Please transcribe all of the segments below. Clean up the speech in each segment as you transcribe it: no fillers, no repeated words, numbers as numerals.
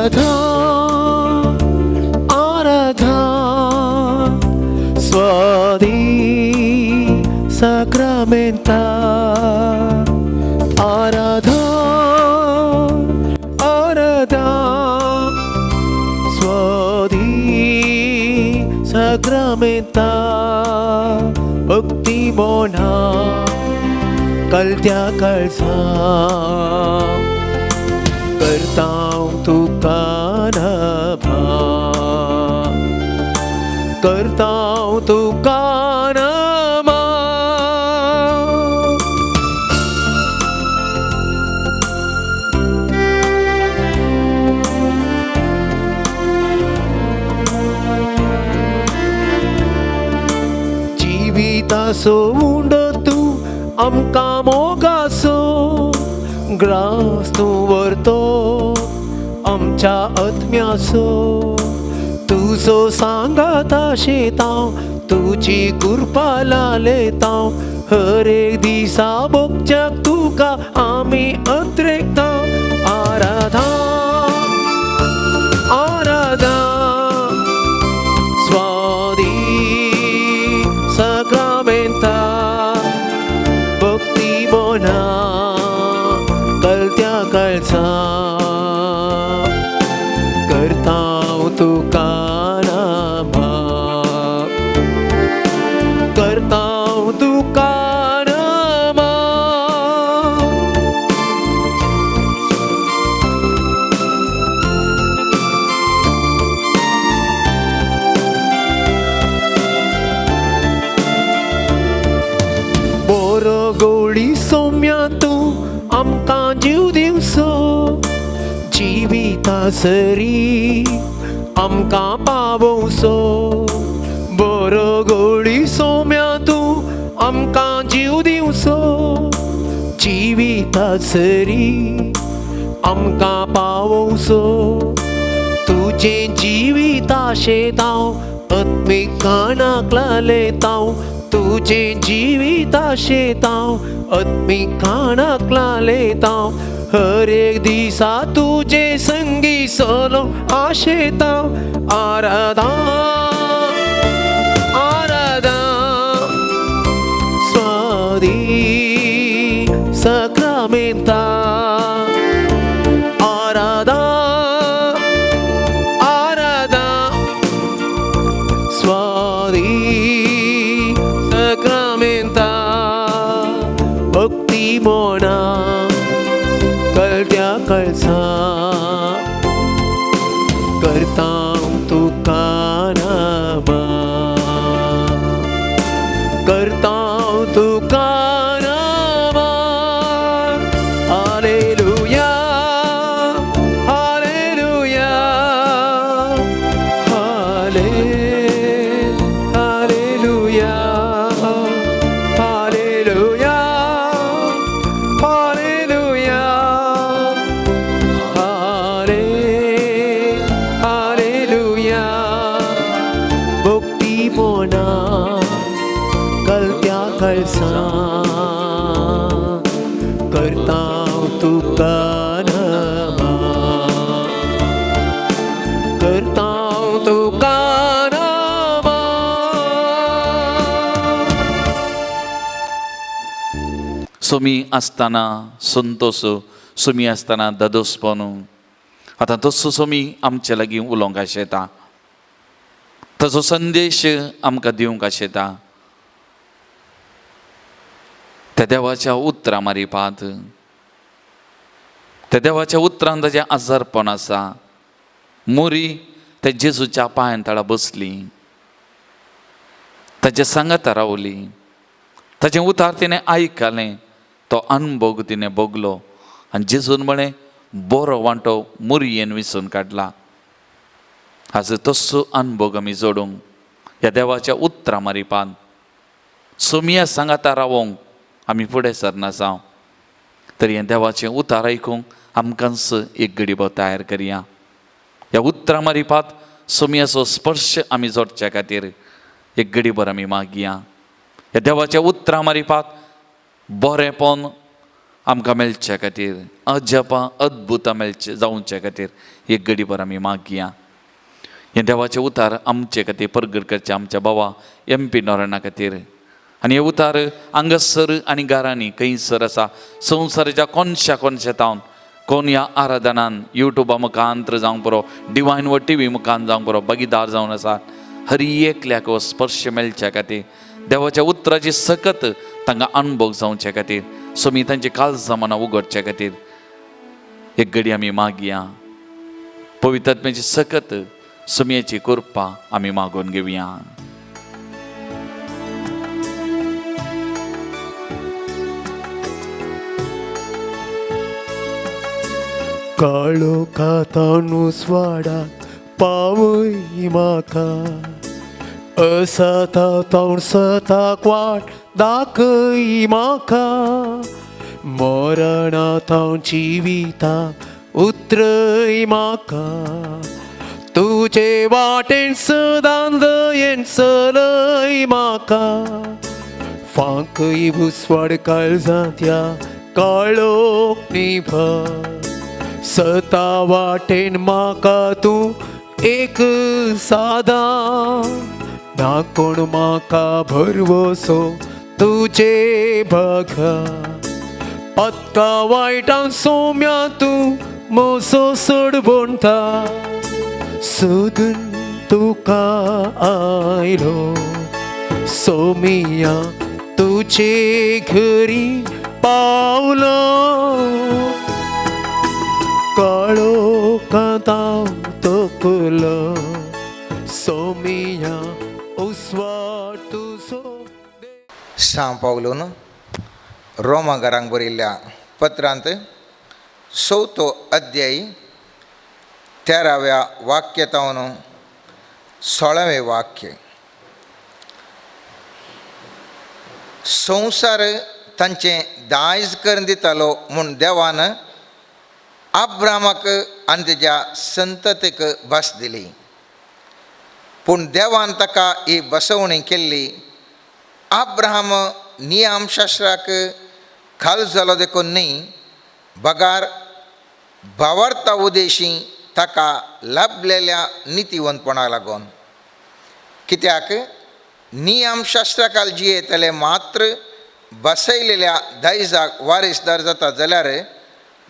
आराधा आराधा स्वादी साक्रामेंता आराधा आराधा स्वादी साक्रामेंता भक्ती Mona कलत्या Kalasa करताव तुका नभा करताव तुका नमा. जिविताचो उंडो तूं आमकां मोगाचो ग्रास तूं व्हरतो आमच्या आत्म्याचो तुजो सांगात आशेतांव तुजी कृपा लालेतांव हर एक दिसा भोगच्याक तुका आमी अंतरेकता. आराधा आराधा स्वादी साक्रामेंता भक्ती मोना कलत्या कळसा करताव तुका नामा करताव तुका नामा. बोरो गोळी सोम्या तूं आमकां जीव दिवसो जिविता सरी आमकां पावोवचो बरो गोळी सोम्या तूं आमकां जीव दिवचो जिविता सरी आमकां पावोवचो तुजें जिविता शेतांव आत्मीक कानाक लालेतांव तुजें जिविता शेतांव आत्मीक कानाक लालेतांव हर एक दिसा तुजे संगी सलो आशेतांव. आराधा आराधा स्वादी साक्रामेंता आराधा आराधा स्वादी साक्रामेंता भक्ती मोना कळत्या कळसा करताव तुका नामा करताव तुका नामा. हालेलुया हालेलुया हाले हालेलुया हालेलुया हालेलुया हाले हालेलुया. भक्ती मोना कलत्या कळसा करताव तुका नमा करताव तुका नमा. सोमी आसतना संतोश सोमी आसतना ददोसपण आतां तसो सोमी आमचे लागीं उलोवंक आशेता ताचो संदेश आमकां दिवंक आशेता त्या देवाच्या उतरां मारिपात त्या देवाच्या उतरान ताजें आजारपण आसा. मोरी त्या जेजूच्या पांयान तळा बसली ताच्या सांगाता रावली ताचें उतार तिणें आयकलें तो अनभोग तिणें भोगलो आनी जेजून म्हळें बरो वांटो मुरयेन विसून काडला. आज तसो अनभोग आमी जोडूंक ह्या देवाच्या उतरां मारिपान सोमिया सांगाता रावोंक आमी फुडें सरना जावं तरी हें देवाचें उतार आयकूंक आमकांच एक गडिबो तयार करया. ह्या उतरां मारिपात सोमियाचो स्पर्श आमी जोडच्या खातीर एक गडीभर आमी मागया. ह्या देवाच्या उतरां मारिपात बरेंपण आमकां मेळच्या खातीर, अजापां अद्भुतां मेळचे जावचे खातीर एक घडीभर आमी मागया. हें देवाचें उतार आमचे खातीर परगट करचें आमच्या बाबा एम पी नोरायणा खातीर. आनी हे उतार हांगासर आनी घरांनी खंयसर आसा संवसाराच्या कोनशा कोनशा तावन कोण ह्या आराधनान युट्यूबा मुखांत्र जावंक पुरो, डिवायन व टी व्ही मुखान जावंक पुरो भागीदार जावन आसा, हर एकल्याक हो स्पर्श मेळच्या खातीर, देवाच्या उतराची सकत तांकां अणभव जावचे खातीर, सोमी तांची काळजां मनां उगडचे खातीर एक घडी आमी मागया. पवित्र आत्म्याची सकत सुमयेची कृपा आमी मागून घेवया. काळो खातानु स्वाडाक पावय म्हाका, असता तावन सताक वाट दाखय म्हाका, मरणा तावन जिविता उतरय म्हाका, तुजे वाटेन सदां दयेन चलय म्हाका, फांकय उस्वाड काळजांत काळोख निभर, सता वाटेन म्हाका तूं एक सादा, ना कोण म्हाका भरवसो तुजे बघा, पत्ता वायटान सोम्या तूं मोसो सोडबोणता, सोदून तुका आयलो सोमिया तुजे घरी पावलो, काळो कांताव तकलो सोमिया उस्वाड तुजो. सां पावलून रोमागारांक बरयल्ल्या पत्रांत चवथो अध्याय 13व्या वाक्य तावन 16वें वाक्य. संवसार तांचें दायज करून दितालो म्हूण देवान अब्रामाक आनी तेज्या संततीक भास दिली, पूण देवान ताका ही बसवणी केल्ली. अब्राहम नियमशास्त्राक खाल जालो देखून न्ही, बगार भावार्था उदेशी ताका लाभलेल्या नितीवंतपणाक लागून. कित्याक नियमशास्त्राकाल जियेतले मात्र बसयलेल्या दायजाक वारीसदार जाता जाल्यार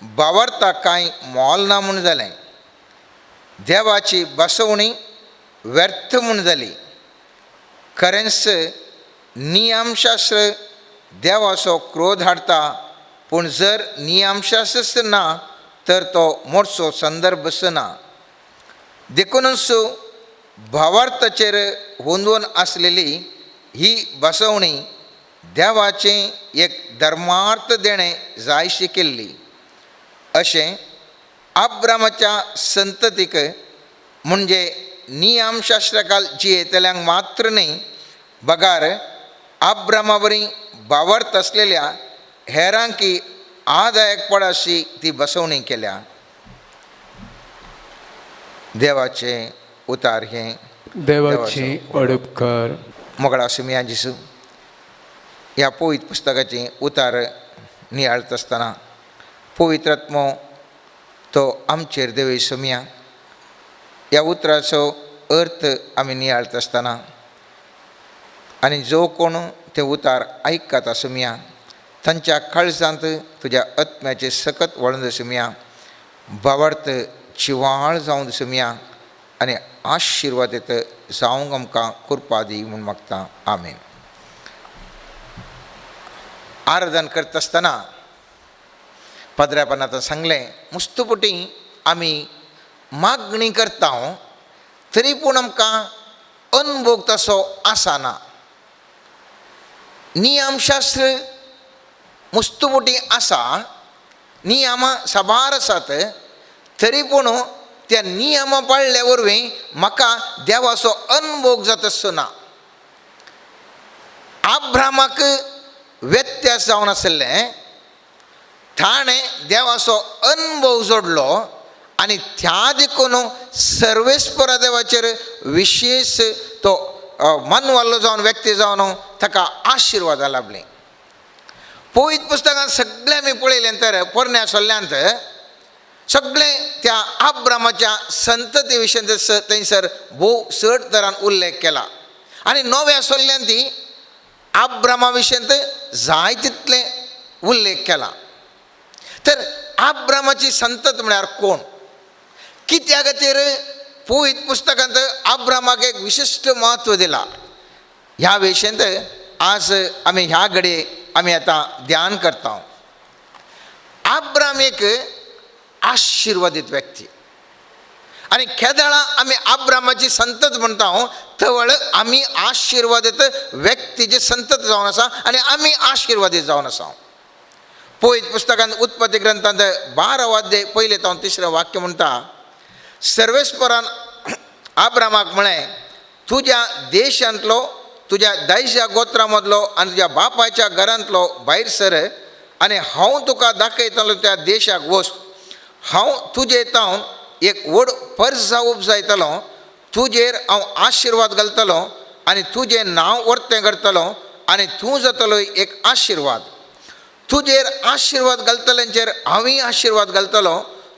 भावार्था कांय मोल ना म्हूण जालें, देवाची बसवणी व्यर्थ म्हूण जाली. खरेंच नियमशास्त्र देवाचो क्रोध हाडटा, पूण जर नियमशास्त्रच ना तर तो मोडचो संदर्भच ना. देखूनच भावार्थाचेर होंदून आसलेली ही बसवणी देवाचें एक धर्मार्थ देणें जायशी केल्ली. अशें अब्रामाच्या संततीक म्हणजे नियमशास्त्राकाल जियेतल्यांक मात्र न्ही, बगार अब्रामा वरी भावार्थ आसलेल्या हेरांकी आदायक पडाशी ती बसवणी केल्या. देवाचे उतार हें देवाची अडपकार. मोगळा सुमिया जिसू ह्या पवित्र पुस्तकाचें उतार नियाळत आसतना पवित्र आत्मो तो आमचेर देवी सुमिया ह्या उतराचो अर्थ आमी नियाळत आसतना आनी जो कोण ते उतार आयकता सुमिया तांच्या काळजांत तुज्या आत्म्याचें सकत वळून सुमिया, भावार्थ जिवाळ जावन सुमिया आनी आशिर्वाद येत जावंक आमकां कृपा दी म्हूण मागता. आमेन. आराधन करता आसतना पाद्र्यापान आतां सांगलें, मुस्तुपुटी आमी मागणी करता तरी पूण आमकां अनभोग तसो आसना. नियमशास्त्र मुस्तुपुटी आसा, नियमां साबार आसात, तरी पूण त्या नियमां पाळ्ळ्या वरवीं म्हाका देवाचो अनभोग जाता आसना. अब्रामाक व्यत्यास जावन आशिल्लें, ताणें देवाचो अनभोग जोडलो आनी त्या देखून सर्वेस्परा देवाचेर विशेश तो मनवालो जावन व्यक्ती जावन ताका आशिर्वादां लाभलीं. पवित्र पुस्तकांत सगळें आमी पळयलें तर पोरण्या सोल्ल्यांत सगळें त्या आब्रामाच्या संतती विशयन थंयसर भोव चड तरान उल्लेख केला. आनी नव्या सोल्ल्यांत ती आब्रामा विशयंत जाय तितलें उल्लेख केला. तर आब्रामाची संतत म्हळ्यार कोण, कित्या खातीर पवित्र पुस्तकांत आब्रामाक एक विशिश्ट म्हत्व दिला, ह्या विशयंत आज आमी ह्या घडये आमी आतां ध्यान करता. आब्राम एक आशिर्वादीत व्यक्ती आनी केदळा आमी आब्रामाची संतत म्हणटा तवळ आमी आशिर्वादीत व्यक्तीची संतत जावन आसा आनी आमी आशिर्वादीत जावन आसा. पवित्र पुस्तकांत उत्पत्ती ग्रंथांत 12 अध्याय पयलें तावन तिसरें वाक्य म्हणटा, सर्वेस्परान आब्रामाक म्हळें, तुज्या देशांतलो, तुज्या दायज्या गोत्रा मदलो आनी तुज्या बापायच्या घरांतलो भायर सर आनी हांव तुका दाखयतलो त्या देशाक वच. हांव तुजे तावन एक व्हड परजा उपजायतलो, तुजेर हांव आशिर्वाद घालतलो आनी तुजें नांव वर्तें करतलो आनी तूं जातलो एक आशिर्वाद. तुजेर आशिर्वाद घालतल्यांचेर हांवूय आशिर्वाद घालतलो,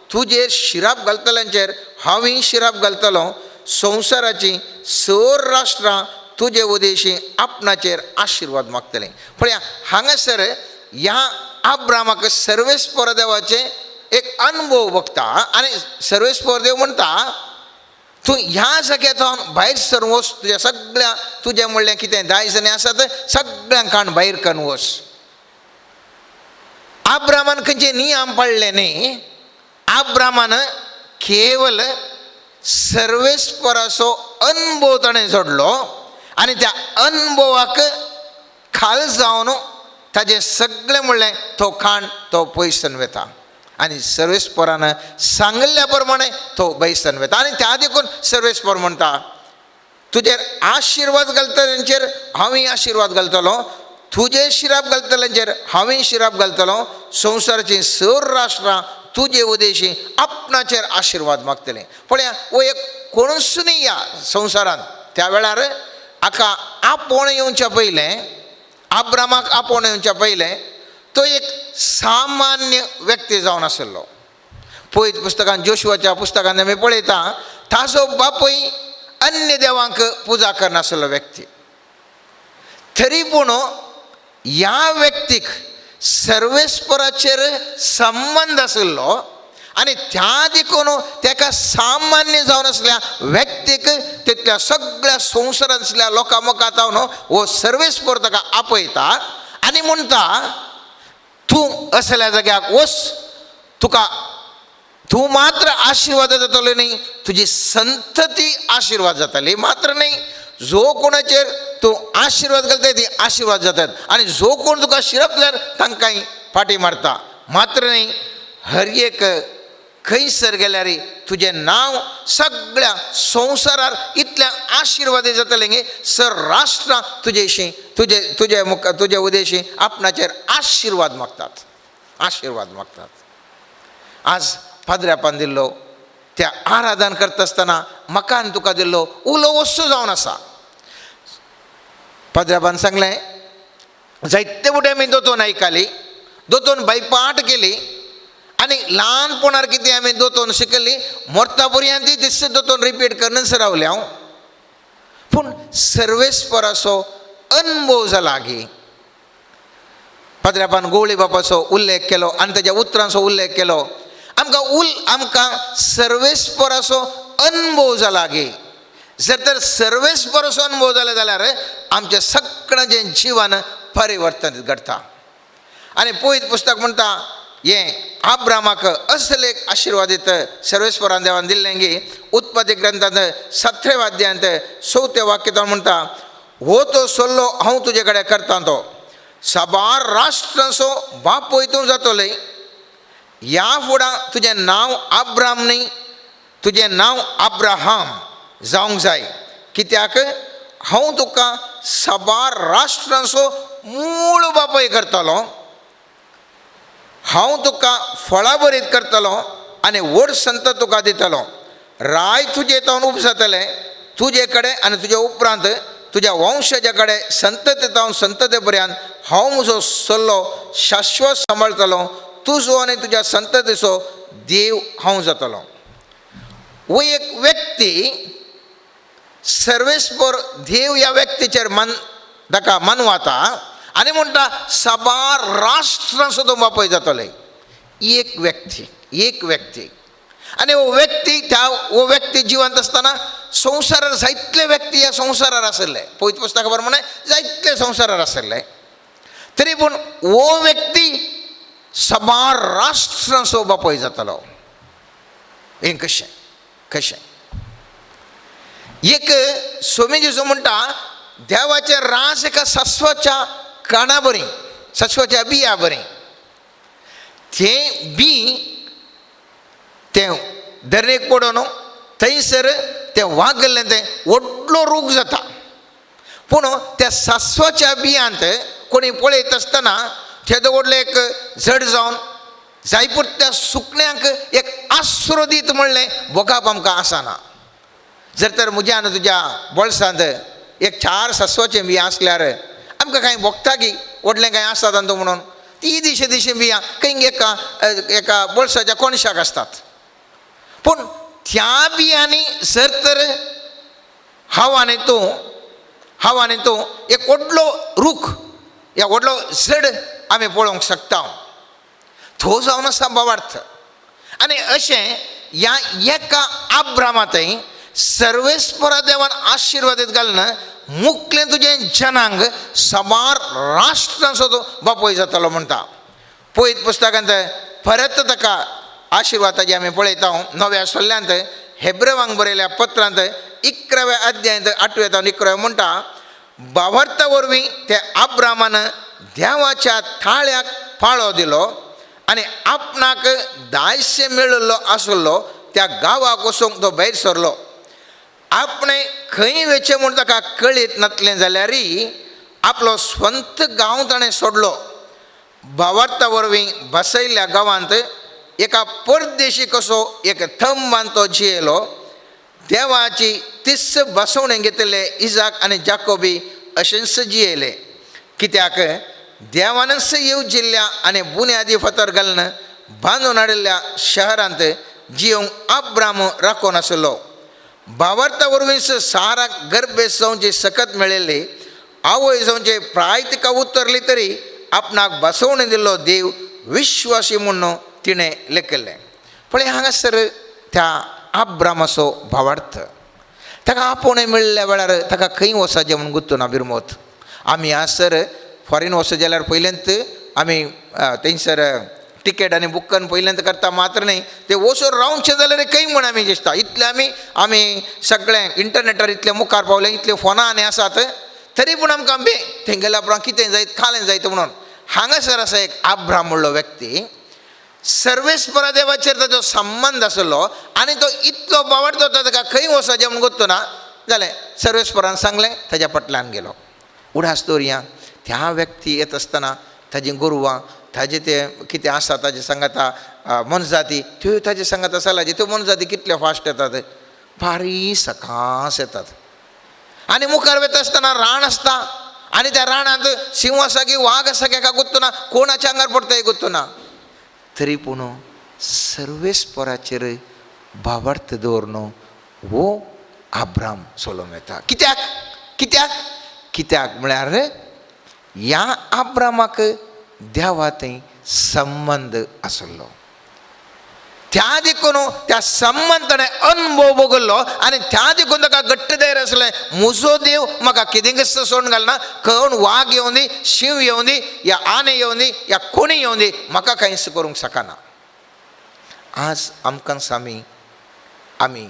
तुजेर शिराप घालतल्यांचेर हांवूय शिराप घालतलो. संवसाराची सर राष्ट्रां तुजे उदेशी आपणाचेर आशिर्वाद मागतले. पळया हांगासर ह्या आब्रामाक सर्वेस्पर देवाचे एक अनुभव बघता आनी सर्वेस्पर देव म्हणटा, तूं ह्या जाग्यार भायर सरून वच, तुज्या सगळ्या तुजें म्हणलें कितें दायज आनी आसा तें सगळ्यांक काण भायर करून वच. आब्रामान खंयचे नियम पाळ्ळे न्ही, आब्रामान केवल सर्वेस्पराचो अनुभव ताणें जोडलो आनी त्या अनुभवाक खाल जावन ताजें सगळें म्हणलें तो खाण तो पयसन वता आनी सर्वेस्परान सांगिल्ल्या प्रमाणे तो बैसन वता. आनी त्या देखून सर्वेस्पर म्हणटा, तुजेर आशिर्वाद घालतल्यांचेर हांवूय आशिर्वाद घालतलो, तुजेर शिराप घालतल्यांचेर हांवूय शिराप घालतलो. संवसाराचीं सर राष्ट्रां तुजे उदेशी आपणाचेर आशिर्वाद मागतले. पळया हो एक कोणूच न्ही ह्या संवसारांत त्या वेळार हाका आपोवणें येवच्या पयलें, आब्रामाक आपोवणें येवच्या पयलें तो एक सामान्य व्यक्ती जावन आशिल्लो. पवित्र पुस्तकान जोशुआच्या पुस्तकान आमी पळयता ताजो बापूय अन्य देवांक पुजा करनासलो व्यक्ती, तरी पूण ह्या व्यक्तीक सर्वेस्पराचेर संबंद आशिल्लो आनी त्या देखून ताका सामान्य जावन आसल्या व्यक्तीक तितल्या सगळ्या संवसारांतल्या लोकां मुखार जावन हो सर्वेस्पर ताका आपयता आनी म्हणटा, तूं असल्या जाग्याक वच, तुका तूं मात्र आशिर्वाद जातलो न्ही, तुजी संतती आशिर्वाद जातली मात्र न्ही, जो कोणाचेर तूं आशिर्वाद घालता ती आशिर्वाद जातात आनी जो कोण तुका शिरपल्यार तांकांय फाटी मारता मात्र न्ही, हर एक खंयसर गेल्यार तुजें नांव सगळ्या संवसारार इतल्या आशिर्वादी जातलें गे सर राष्ट्रां तुजेशी तुजे तुजे मुख तुजे उदेशी आपणाचेर आशिर्वाद मागतात, आशिर्वाद मागतात. आज पाद्र्यापान दिल्लो त्या आराधन करता आसतना म्हाका आनी तुका दिल्लो उलो वस्तू जावन आसा. पाद्र्यापान सांगलें, जायते फुडें आमी दोतोन आयकली, दोतोन बायपाट केली आनी ल्हानपणार कितें आमी दोतोन शिकली, मोरता पर्यंत ती दिस दोतोन रिपीट करनच रावलें हांव. पूण सर्वेस्पराचो अनुभव जाला गी पाद्र्यापान गोवळी बापाचो उल्लेख केलो आनी ताज्या उतरांचो उल्लेख केलो. आमकां आमकां सर्वेस्पराचो अनुभव जाला गी, जर तर सर्वेस्पराचो अनुभव जाला जाल्यार आमच्या सगळ्यांचें जिवन परिवर्तन घडटा. आनी पवित्र पुस्तक म्हणटा हें आब्रामाक असले एक आशिर्वादीत सर्वेस्परान देवान दिल्लें गी उत्पत्ती ग्रंथांत 17 अध्यायांत 4 वाक्य तो म्हणटा, हो तो सल्लो हांव तुजे कडेन करता तो साबार राष्ट्रांचो बापूय तूं जातोले, ह्या फुडां तुजें नांव आब्राम न्ही, तुजें नांव अब्राहाम जावंक जाय, कित्याक हांव तुका साबार राष्ट्रांचो मूळ बापूय करतलो, हांव तुका फळाभरीत करतलो आनी व्हड संत तुका दितलो. राय तुजे तावन उपजातले तुजे कडेन आनी तुजे उपरांत तुज्या वंशाच्या कडेन संतते तावन संतते पर्यंत हांव म्हजो सल्लो शाश्वत सांबाळटलो, तुजो आनी तुज्या संततीचो देव हांव जातलो. वो एक व्यक्ती सर्वेस्पर देव ह्या व्यक्तीचेर मन ताका मनवाता आनी म्हणटा साबार राष्ट्रां सुद्दां बापय जातले. एक व्यक्ती, एक व्यक्ती आनी हो व्यक्ती त्या हो व्यक्ती जिवंत आसतना संवसारार जायतले व्यक्ती ह्या संवसारार आशिल्ले. पवित्र पुस्तका प्रमाणे जायतले संवसारार आशिल्ले, तरी पूण हो व्यक्ती साबार राष्ट्रांचो बापय जातलो. हें कशें कशें? एक स्वामी जेजू म्हणटा देवाचें रास एका सस्वाच्या काणा बरी, सस्वाच्या बिया बरी. तें बी तें दरेक पडोन थंयसर तें वागल्लें तें व्हडलो रूख जाता. पूण त्या सासवाच्या बियांत कोणी पळयत आसतना तेदो व्हडलें एक झड जावन जायपुरत्या सुकण्यांक एक आसरो दीत म्हणलें भोगाप आमकां आसना. जर तर म्हज्या आनी तुज्या बोल्सांत एक 4 सासवाचें बियां आसल्यार आमकां कांय भोगता की व्हडलें कांय आसा तांतू म्हणून. ती दिशे दिशे बियां खंय एका एका बोल्साच्या कोणशाक आसतात. पूण त्या बियांनी जर तर हांव आनी तूं, हांव आनी तूं एक व्हडलो रूख या व्हडलो झड आमी पळोवंक शकता. तो जावन आसा भावार्थ. आनी अशें ह्या एका आब्रामांतय सर्वेस्परा देवान आशिर्वादीत घालून मुकलें तुजें जनांग साबार राष्ट्रांचो तूं बापूय जातलो म्हणटा. पळयत पुस्तकांत परत ताका आशिर्वादाची आमी पळयता. नव्या सल्ल्यांत हेब्रेवांक बरयल्या पत्रांत 11व्या अध्यायांत 8व्या जावन 11व्या म्हणटा भावार्था वरवीं ते आब्रामान देवाच्या थाळ्याक पाळो दिलो आनी आपणाक दायशे मेळिल्लो आसलो त्या गांवाक वचूंक तो भायर सरलो. आपणें खंय वचचें म्हूण ताका कळीत नासलें जाल्यारय आपलो स्वंत गांव ताणें सोडलो. भावार्था वरवीं बसयल्ल्या गांवांत एका परदेशी कसो एक थंबान तो जियेलो. देवाची तिस बसवणें घेतिल्ले इजाक आनी जाकोबी अशेंच जियेले. कित्याक देवानच येवजिल्ल्या आनी बुन्यादी फातर घालून बांदून हाडिल्ल्या शहरांत जियोंक आब्राम राखून आसलो. भावार्था वरवींच साराक गर्भेस्त जावची सकत मेळिल्ली. आवय जावचे प्राय तिका उतरली तरी आपणाक बसवणें दिल्लो देव विश्वासी म्हूण तिणें लेखिल्लें. पळय हांगासर त्या आब्रामाचो भावार्थ. ताका आपोवणें मेळिल्ल्या वेळार ताका खंय वचपाचें म्हूण गुत्तू ना बिरमोत. आमी हांगासर फॉरेन वचत जाल्यार पयलेंत आमी थंयसर टिकेट आनी बूक करून पयलेंत करता मात्र न्ही, ते वचून रावचें जाल्यार खंय म्हूण आमी दिसता. इतलें आमी आमी सगळें इंटरनेटार इतलें मुखार पावलें, इतले फोनां आनी आसात, तरी पूण आमकां बे थंय गेल्या उपरांत कितें जायत खालें जायत म्हणून. हांगासर आसा एक आब्राम म्हणलो व्यक्ती, सर्वेस्परा देवाचेर ताचो संबंद आसलो आनी तो इतलो बावडतो ताका खंय वचपाचें म्हूण गुत्तो ना. जालें, सर्वेस्परान सांगलें, ताच्या फाटल्यान गेलो. उडास दवरया त्या व्यक्ती येत आसतना ताजी गोरवां, ताजे ते कितें आसा ताजे सांगाता मनजाती, त्यो ताजे सांगाता सलाजी, त्यो मनजाती कितल्यो फास्ट येतात, बारीक सकास येतात. आनी मुखार वता आसतना रान आसता आनी त्या रानांत शिंव आसा की वाग आसा की एका गुत्तो ना, कोणाच्या आंगार पडटा हें गुत्तो ना. तरी पूण सर्वेस्पराचेर भावार्थ दवरून हो आब्राम चलोवंक येता. कित्याक कित्याक कित्याक म्हळ्यार ह्या आब्रामाक देवा थंय संबंद आसलो. त्या देखून त्या संबंद ताणें अनुभव भोगल्लो आनी त्या देखून ताका घट्ट धैर्य आसलें, म्हजो देव म्हाका कितेंच सोडून घालना, कोण वाग येवंदी, शींव येवंदी, या आने येवंदी, या कोणी येवंदी, म्हाका कांयच करूंक शकना. आज आमकां आमी आमी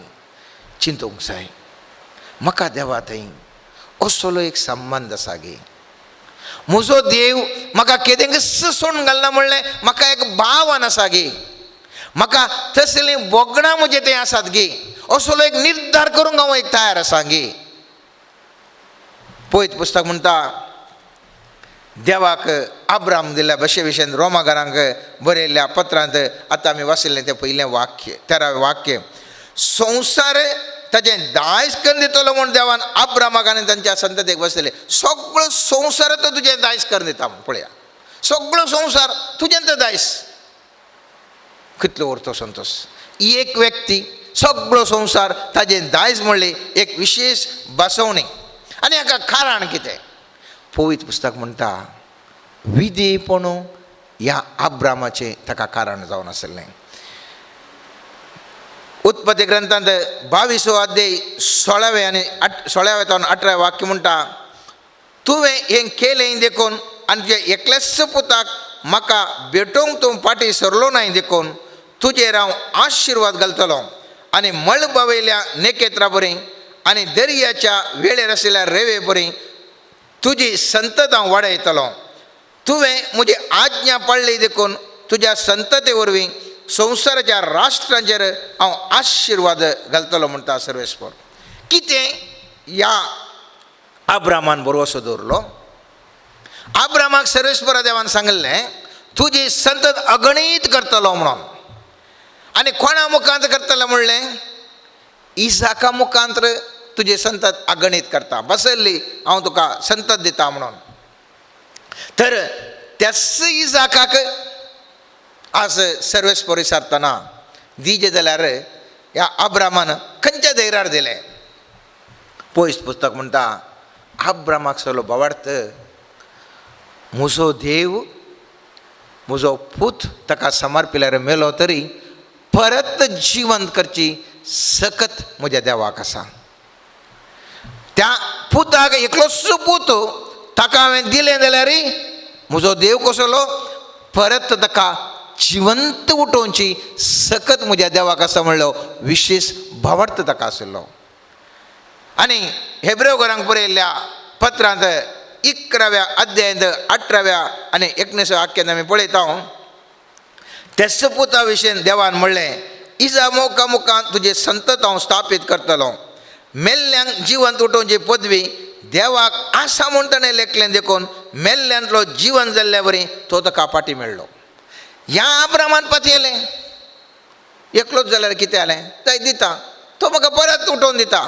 चिंतूंक जाय, म्हाका देवा थंय असलो एक संबंद आसा गे, म्हजो देव म्हाका कितेंच सोडून घालना म्हणलें म्हाका एक भावन आसा गे, म्हाका तसलीं भोगणां म्हजे थंय आसात गे, असलो एक निर्धार करूंक हांव एक तयार आसा गे. पळयत पुस्तक म्हणटा देवाक आब्राम दिल्ल्या भशे भशेन रोमागारांक बरयल्ल्या पत्रांत आतां आमी वाचिल्लें तें पयलें वाक्य, 13वें वाक्य, संवसार ताचें दायज करून दितलो म्हूण देवान अब्रामाक आनी तांच्या संततेक बसलें. सगळो संवसार तो तुजें दायज करून दिता म्हूण. पळया, सगळो संवसार तुजें तो दायज. कितलो उरतो संतोश. एक व्यक्ती सगळो संवसार ताजें दायज म्हणलें एक विशेश बसवणी. आनी हाका कारण कितें? पवित्र पुस्तक म्हणटा विधेयपण ह्या अब्रामाचें ताका कारण जावन आसलें. उत्पत्ती ग्रंथांत 22वो अध्याय 16वें आनी 16व्या तावन 18व्या वाक्य म्हणटा, तुवें हें केलें देखून आनी तुज्या एकल्याच पुताक म्हाका भेटोवंक तूं फाटीं सरलो नाय देखून तुजेर हांव आशिर्वाद घालतलो आनी मळबा वयल्या नेकेत्रा बरी आनी दर्याच्या वेळेर आशिल्ल्या रेवे बरी तुजी संतत हांव वाडयतलो. तुवें म्हजी आज्ञा पाळ्ळी देखून तुज्या संतते वरवीं संवसाराच्या राष्ट्रांचेर हांव आशिर्वाद घालतलो म्हणटा सर्वेस्पर. कितें ह्या अब्रामान भरवसो दवरलो? अब्रामाक सर्वेस्परा देवान सांगिल्लें तुजी संतत अगणीत करतलो म्हणून. आनी कोणा मुखांत करतलो म्हणलें? इसाका मुखांत तुजी संतत अगणीत करता, बसयल्ली हांव तुका संतत दिता म्हणून. तर त्याच इसाकाक आज सर्वेस्पर विचारतना दिजे जाल्यार ह्या अब्रामान खंयच्या धैर्यार दिलें? पयस पुस्तक म्हणटा अब्रामाक सगलो बावार्थ म्हजो देव म्हजो पूत ताका समर्पिल्यार मेलो तरी परत जिवंत करची सकत म्हज्या देवाक आसा. त्या पुताक एकलोच पूत ताका हांवें दिलें जाल्यार म्हजो देव कसलो परत ताका जिवंत उठोवची सकत म्हज्या देवाक आसा म्हणलो विशेश भावार्थ ताका आशिल्लो. आनी हेब्रेव घरांक बरयल्ल्या पत्रांत 11व्या अध्यायांत 18व्या आनी 19व्या वाक्यांत आमी पळयता त्याच पुता विशयन देवान म्हणलें इजा मोका मुखान तुजे संतत हांव स्थापीत करतलो. मेल्ल्यांक जिवंत उठोवची पदवी देवाक आसा म्हूण ताणें लेखलें देखून मेल्ल्यांतलो जिवन जाल्ल्या वरी तो ताका फाटी मेळ्ळो. ह्या अब्रामान पतयलें एकलोच जाल्यार कितें जालें? थंय दिता तो म्हाका परत उठोवन दिता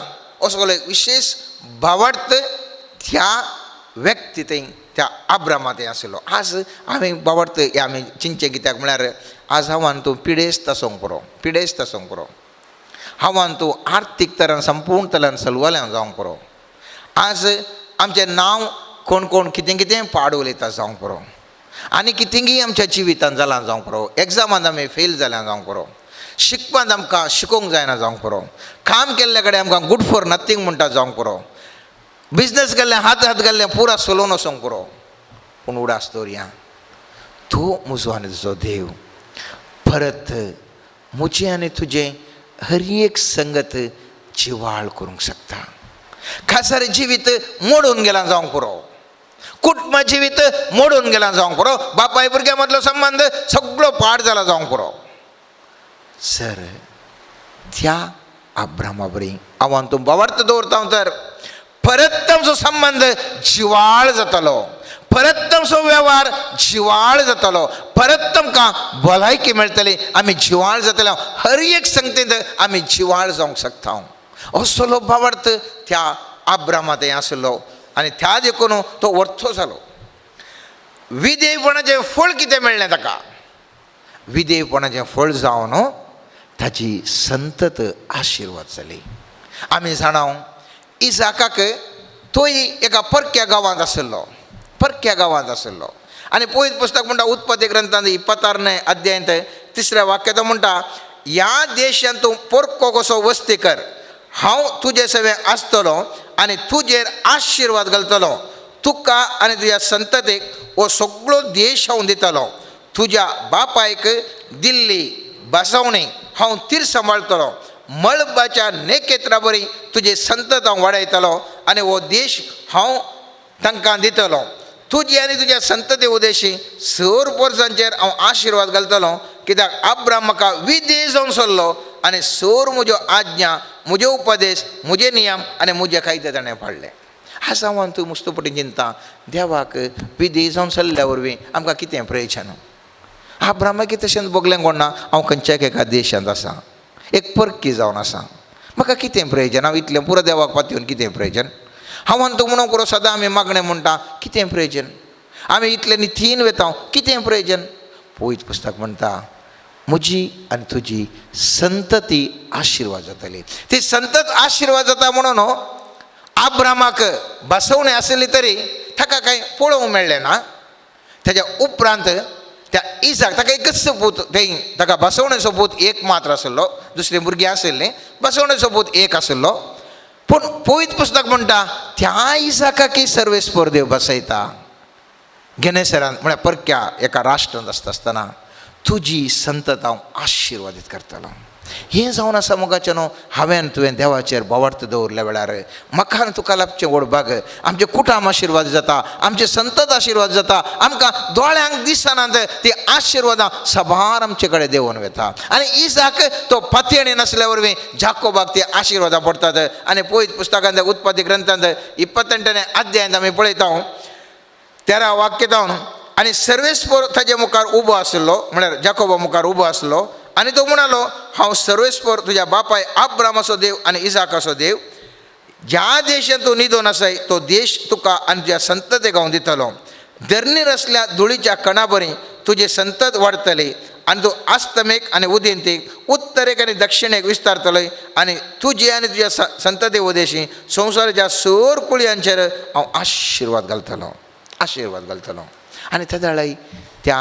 असो एक विशेश भावार्थ त्या व्यक्ती थंय त्या अब्रामा थंय आशिल्लो. आज आमी भावार्थ हे आमी चिंतचें कित्याक म्हळ्यार आज हांवान तूं पिडेस्त आसूंक पुरो, पिडेस्त आसूंक पुरो, हांवान तूं आर्थीक तरान संपूर्ण तरान सलवल्यां जावंक पुरो. आज आमचें नांव कोण कोण कितें कितें पाड उलयता जावंक पुरो आनी कितेंगी आमच्या जिवितांत जालां जावंक पुरो. एग्जामांत आमी फेल जाल्यां जावंक पुरो, शिकपांत आमकां शिकोवंक जायना जावंक पुरो, काम केल्ल्या कडेन आमकां गुड फॉर नथींग म्हणटा जावंक पुरो, बिजनस केल्लें हात हात घाल्लें पुरा सोलोवन वचोंक पुरो. पूण उडास दवरया तूं म्हजो आनी तुजो देव परत म्हजें आनी तुजें हर एक संगत जिवाळ करूंक शकता. खासारी जिवीत मोडून गेलां जावंक पुरो, कुटुंब जिवीत मोडून गेलां जावंक पुरो, बापाय भुरग्यां मदलो संबंद सगळो पाड जाला जावंक पुरो. सर त्या अब्रामा बरी हांव तूं भावार्थ दवरता तर परत आमचो संबंद जिवाळ जातलो, परत आमचो वेव्हार जिवाळ जातलो, परत आमकां भलायकी मेळटली, आमी जिवाळ जातले. हर एक संगतींत आमी जिवाळ जावंक शकता. असलो भावार्थ त्या अब्रामा थंय आशिल्लो आनी त्या देखून तो वर्थो जालो. विधेयपणाचें फळ कितें मेळ्ळें ताका? विधेयपणाचें फळ जावन ताची संतत आशिर्वाद जाली. आमी जाणाव इसाकाक तोय एका परक्या गांवांत आशिल्लो, परक्या गांवांत आशिल्लो. आनी पवित्र पुस्तक म्हणटा उत्पत्ती ग्रंथांत 26 अध्यायांत 3ऱ्या वाक्यांत म्हणटा ह्या देशांत तूं परको कसो वस्ती कर, हांव तुजे सवें आसतलो आनी तुजेर आशिर्वाद घालतलो. तुका आनी तुज्या संततेक हो सगळो देश हांव दितलो. तुज्या बापायक दिल्ली बसवणी हांव तीर सांबाळटलो. मळबाच्या नेकेत्रा बरी तुजे संतत हांव वाडयतलो आनी हो देश हांव तांकां दितलो. तुजी आनी तुज्या संतते उदेशी सर वर्सांचेर हांव आशिर्वाद घालतलो. कित्याक अब्राम म्हाका विधेय जावन सरलो आनी सर म्हज्यो आज्ञा, म्हजे उपदेश, म्हजे नियम आनी म्हजे कायदे ताणें पाळ्ळे. आज हांव तूं मुस्तपटी चिंता देवाक विधेय जावन सरल्या वरवीं आमकां कितें प्रयोजन? अब्रामाक तशेंच भोगलें कोण ना, हांव खंयच्या एका देशांत आसा, एक परकी जावन आसा, म्हाका कितें प्रयोजन? हांव इतलें पुरो देवाक पातयेवन कितें प्रयोजन? हांव अंत म्हणून पुरो सदां आमी मागणें म्हणटा, कितें प्रयोजन? आमी इतलें नितीन वेता, कितें प्रयोजन? पवित्र पुस्तक म्हणटा म्हजी आनी तुजी संतती आशिर्वाद जातली. ती संतत आशिर्वाद जाता म्हणून आब्रामाक बसवणें आसली तरी ताका कांय पळोवंक मेळ्ळें ना. ताच्या उपरांत त्या इसाक ताका एकच पूत, थंय ताका बसवणेचो पूत एक मात्र आशिल्लो, दुसरीं भुरगीं आशिल्लीं, बसवणेचो पूत एक आशिल्लो. पूण पवित्र पुस्तक म्हणटा त्या इसाकाकी सर्वेस्पर देव बसयता गेनेसरान म्हळ्यार परक्या एका राष्ट्रांत आसता आसतना तुजी संतत हांव आशिर्वादीत करतलो. हें जावन आसा मोगाचें न्हू, हांवें तुवें देवाचेर बोवार्थ दवरल्या वेळार म्हाका आनी तुका लाबचें व्हड भाग, आमचें कुटाम आशिर्वाद जाता, आमचें संतत आशिर्वाद जाता, आमकां दोळ्यांक दिसनात ती आशिर्वादां सबार आमचे कडेन देंवोन वता. आनी इसाक तो पातयेणी नासल्या वरवीं जाकोबाक ती आशिर्वादां पडटात. आनी पवित्र पुस्तकांत उत्पत्ती ग्रंथांत 28 अध्यायांत आमी पळयता 13 वाक्य जावन आनी सर्वेस्पर ताजे मुखार उबो आसलो, म्हळ्यार जाकोबा मुखार उबो आसलो आनी तो म्हणालो हांव सर्वेस्पर तुज्या बापाय आब्रामाचो देव आनी इसाकाचो देव, ज्या देशांत तूं न्हिदोन आसाय तो देश तुका आनी तुज्या संततेक हांव दितलो. धरणीर आसल्या धुळीच्या कणा बरी तुजी संतत वाडटली आनी तूं आस्तमेक आनी उदेंतेक, उत्तरेक आनी दक्षिणेक विस्तारतलोय आनी तुजी आनी तुज्या संतते उदेशी संवसाराच्या सर कुळयांचेर हांव आशिर्वाद घालतलो, आशिर्वाद घालतलो. आनी त्या जाल्यार त्या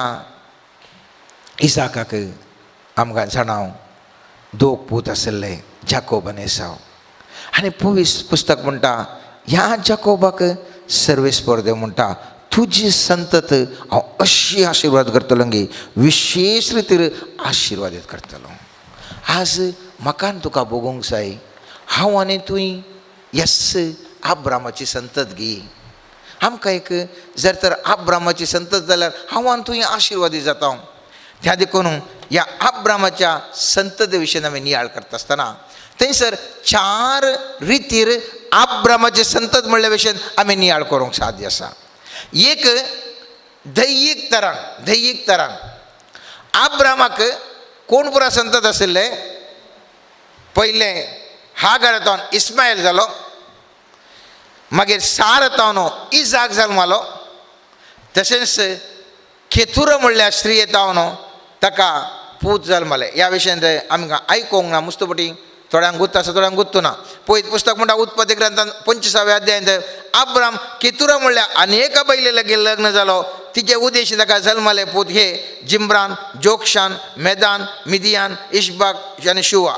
इसाकाक आमकां जाणां दोग पूत आशिल्ले, जाकोब आनी एसाव. आनी पवित्र पुस्तक म्हणटा ह्या जाकोबाक सर्वेस्पर देव म्हणटा तुजी संतत हांव अशी आशिर्वाद करतलो गी विशेश रितीर आशिर्वादीत करतलो. आज म्हाका आनी तुका भोगूंक जाय हांव आनी तुवें येस आब्रामाची संतत गी. आमकां एक जर तर आब्रामाची संतत जाल्यार हांव आनी तुवें आशिर्वादी जाता. त्या देखून ह्या आब्रामाच्या संतते विशीं आमी नियाळ करता आसतना थंयसर 4 रितीर आब्रामाची संतत म्हणल्या भशेन आमी नियाळ करूंक साध्य आसा. एक दैयीक तरान, दैयीक तरान आब्रामाक कोण पुरा संतत आशिल्ले? पयलें हागारांतल्यान इस्मायल जालो, मागीर सारांतल्यान इजाक जल्मालो, तशेंच केतुरा म्हणल्यार स्त्रियेतावन ताका पूत जल्मले. ह्या विशयांत आमकां आयकूंक ना, मुस्तपटी थोड्यांक गुत्त आसा थोड्यांक गुत्तू ना. पवित्र पुस्तक म्हणटा उत्पत्ती ग्रंथान 25व्या अध्यायांत आब्राम केतुरा म्हणल्यार आनी एका बायले लागीं लग्न जालो, तिचे उदेशी ताका जल्मले पूत हे जिम्रान, जोक्षान, मेदान, मिदियान, इशबाक आनी शुवा.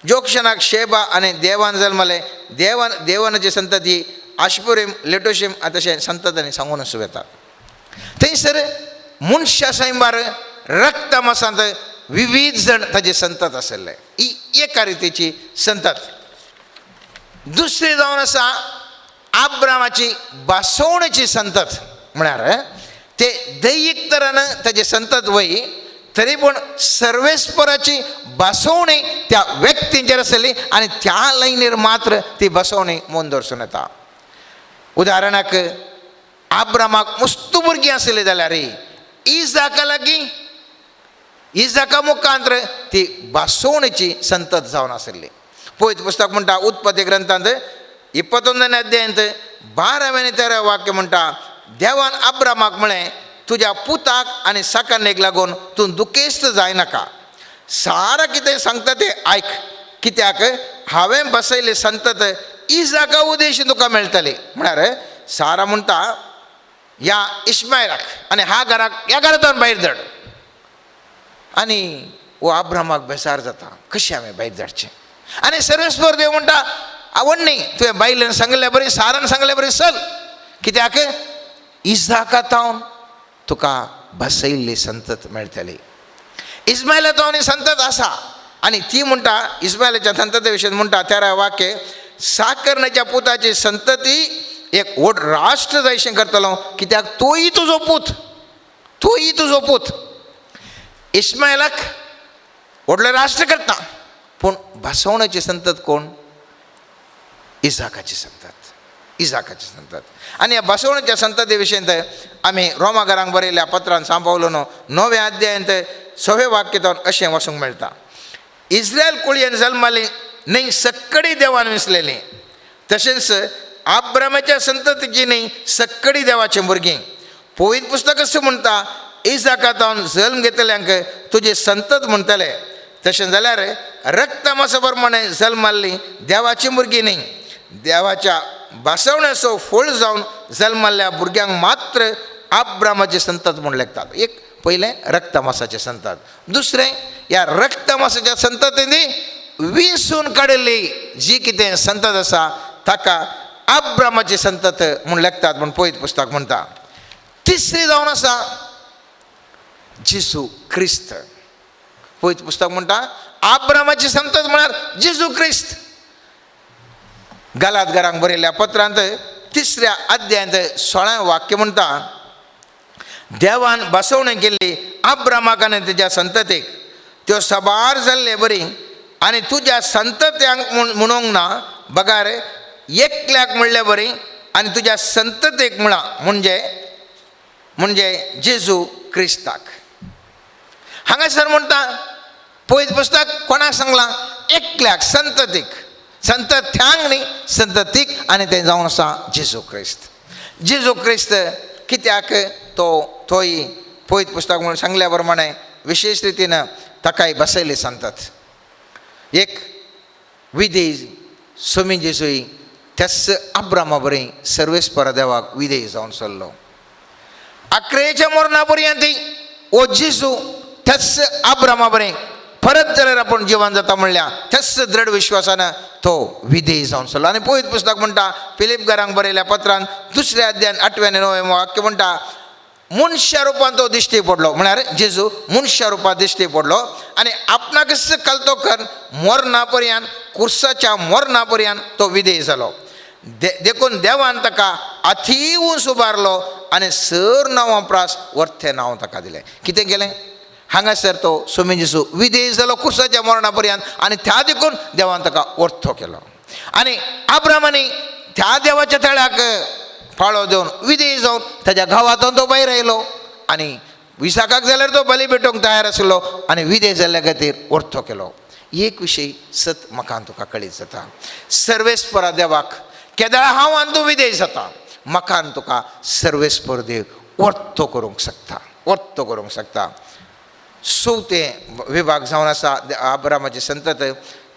जोक्षानाक शेबा आनी देवान जल्मले. देवान देवानाची संतती आशपुरीम, लेटोशीम तशें संततांनी सांगून आसूं येता. थंयसर मनशा सैंबार रक्तमासांत विविध जण ताजे संतत आशिल्ले. ही एका रितीची संतत. दुसरी जावन आसा आब्रामाची बासवणेची संतत, म्हळ्यार ते दैयीक तरान ताजे संतत वय तरी पूण सर्वेस्पराची बसवणी त्या व्यक्तींचेर आसली आनी त्या लायनीर मात्र ती बसवणी मोन दर्सून येता. उदाहरणाक आब्रामाक मुस्तू भुरगीं आसली जाल्यार इजाका लागीं इजाका मुखांत्र ती बसवणेची संतत जावन आसली. पवित्र पुस्तक म्हणटा उत्पत्ती ग्रंथांत 21 अध्यायांत 12 आनी 13 वाक्य म्हणटा देवान आब्रामाक म्हळें तुज्या पुताक आनी साकरणेक लागून तूं दुखेस्त जायनाका, सारा कितें सांगता तें आयक, कित्याक हांवें बसयल्ली संतत इजाका उदेशी तुका मेळटली. म्हळ्यार सारा म्हणटा ह्या इस्मायलाक आनी ह्या घराक ह्या घरांतल्यान भायर धाड. आनी हो आब्रामाक बेसार जाता कशें हांवें भायर धाडचें. आनी सर्वेस्पर देव म्हणटा आवड न्ही तुवें बायलेन सांगल्या बरी सारान सांगल्या बरी चल, कित्याक इजाका तावन तुका बसयल्ली संतत मेळटली. इस्मायला तावन संतत आसा. आनी ती म्हणटा इस्मायलाच्या संतते विशीं म्हणटा 13 वाक्य साकरण्याच्या पुताची संतती एक व्हड राष्ट्र जायशें करतलो, कित्याक तोय तुजो पूत, तोय तुजो पूत. इस्मायलाक व्हडलें राष्ट्र करता पूण बसवण्याची संतत कोण? इजाकाची संतत, इजाकाची संतत. आनी ह्या बसवण्याच्या संतती विशीं आमी रोमाघरांक बरयल्ल्या पत्रान सांपावलो न्हू 9व्या अध्यायांत 6 वाक्य अशें वाचूंक मेळटा. इस्रायल कुळयेन जल्माली न्हय सक्कडी देवान विसलेली. तशेंच आब्रामाच्या संततीची न्हय सक्कडी देवाचीं भुरगीं. पवित्र पुस्तक अशें म्हणटा, इजाकांत जल्म घेतल्यांक तुजी संतत म्हणटले. तशें जाल्यार रक्तमासा प्रमाणे जल्माल्ली देवाची भुरगीं न्हय, देवाच्या भासवण्याचो फळ जावन जल्माल्ल्या भुरग्यांक मात्र आब्रामाची संतत म्हूण लेखतात. एक पयलें रक्तमासाचें संतत, दुसरें ह्या रक्तमासाच्या संततींनी विंचून काडिल्ली जी कितें संतत आसा ताका आब्रामाची संतत म्हूण लेखतात म्हूण पवित्र पुस्तक म्हणटा. तिसरी जावन आसा जेजू क्रिस्त. पवित्र पुस्तक म्हणटा आब्रामाची संतत म्हळ्यार जेजू क्रिस्त. गालातगारांक बरयल्ल्या पत्रांत 3 अध्यायांत 16 वाक्य म्हणटा, देवान बसवणें केल्ली आब्रामाक आनी तेज्या संततीक, त्यो साबार जाल्ले बरी आनी तुज्या संतत्यांक म्हणूंक ना बगार एकल्याक म्हणले बरी आनी तुज्या संततीक म्हळां, म्हणजे म्हणजे जेजू क्रिस्ताक. हांगासर म्हणटा पवित्र पुस्तक कोणाक सांगलां? एकल्याक, संततीक, संतत्यांक न्ही, संततीक, आनी तें जावन आसा जेजू क्रिस्त. जेजू क्रिस्त कित्याक तो थोय पवित्र पुस्तक म्हणून सांगल्या प्रमाणे विशेश रितीन ताकाय बसयली संतत. एक विधेय सोमी जेजूय त्याच आब्रामा बरी सर्वेस्पर देवाक विधेय जावन सरलो. आक्रेच्या मरणा पर्यंत ओ जेजू त्याच आब्रामा बरें परत जाल्यार आपूण जिवन जाता म्हणल्या त्याच दृढ विश्वासान तो विधेय जावन सरलो. आनी पवित्र पुस्तक म्हणटा फिलिपगारांक बरयल्या पत्रान 2 अध्यायान 8 आनी 9 वाक्य म्हणटा, मनशा रुपान तो दिश्टी पडलो, म्हळ्यार जेजू मनशा रुपान दिश्टी पडलो आनी आपणाकच कलतो कर मरणा पर्यंत, कुर्साच्या मरणा पर्यंत तो विधेय जालो. देखून देवान ताका अतीव उबारलो आनी सर नांवां प्रास वर्थे नांव ताका दिलें. कितें केलें हांगासर तो सोमी जेजू विधेय जालो कुर्साच्या मरणा पर्यंत आनी त्या देखून देवान ताका वर्थो केलो. आनी आब्रामानी त्या देवाच्या तळ्याक पाळो दिवन विधेय जावन ताज्या गांवांतून तो भायर आयलो आनी विसाकाक जाल्यार तो बली भेटोवंक तयार आसलो आनी विधेय जाल्ल्या खातीर वर्थो केलो. एक विशय सत म्हाका तुका कळीत जाता, सर्वेस्परा देवाक केदळा हांव आनी तूं विधेय जाता, म्हाका आनी तुका सर्वेस्पर देव वर्थो करूंक शकता, वर्थो करूंक शकता. चवथें विभाग जावन आसा आब्रामाची संतत.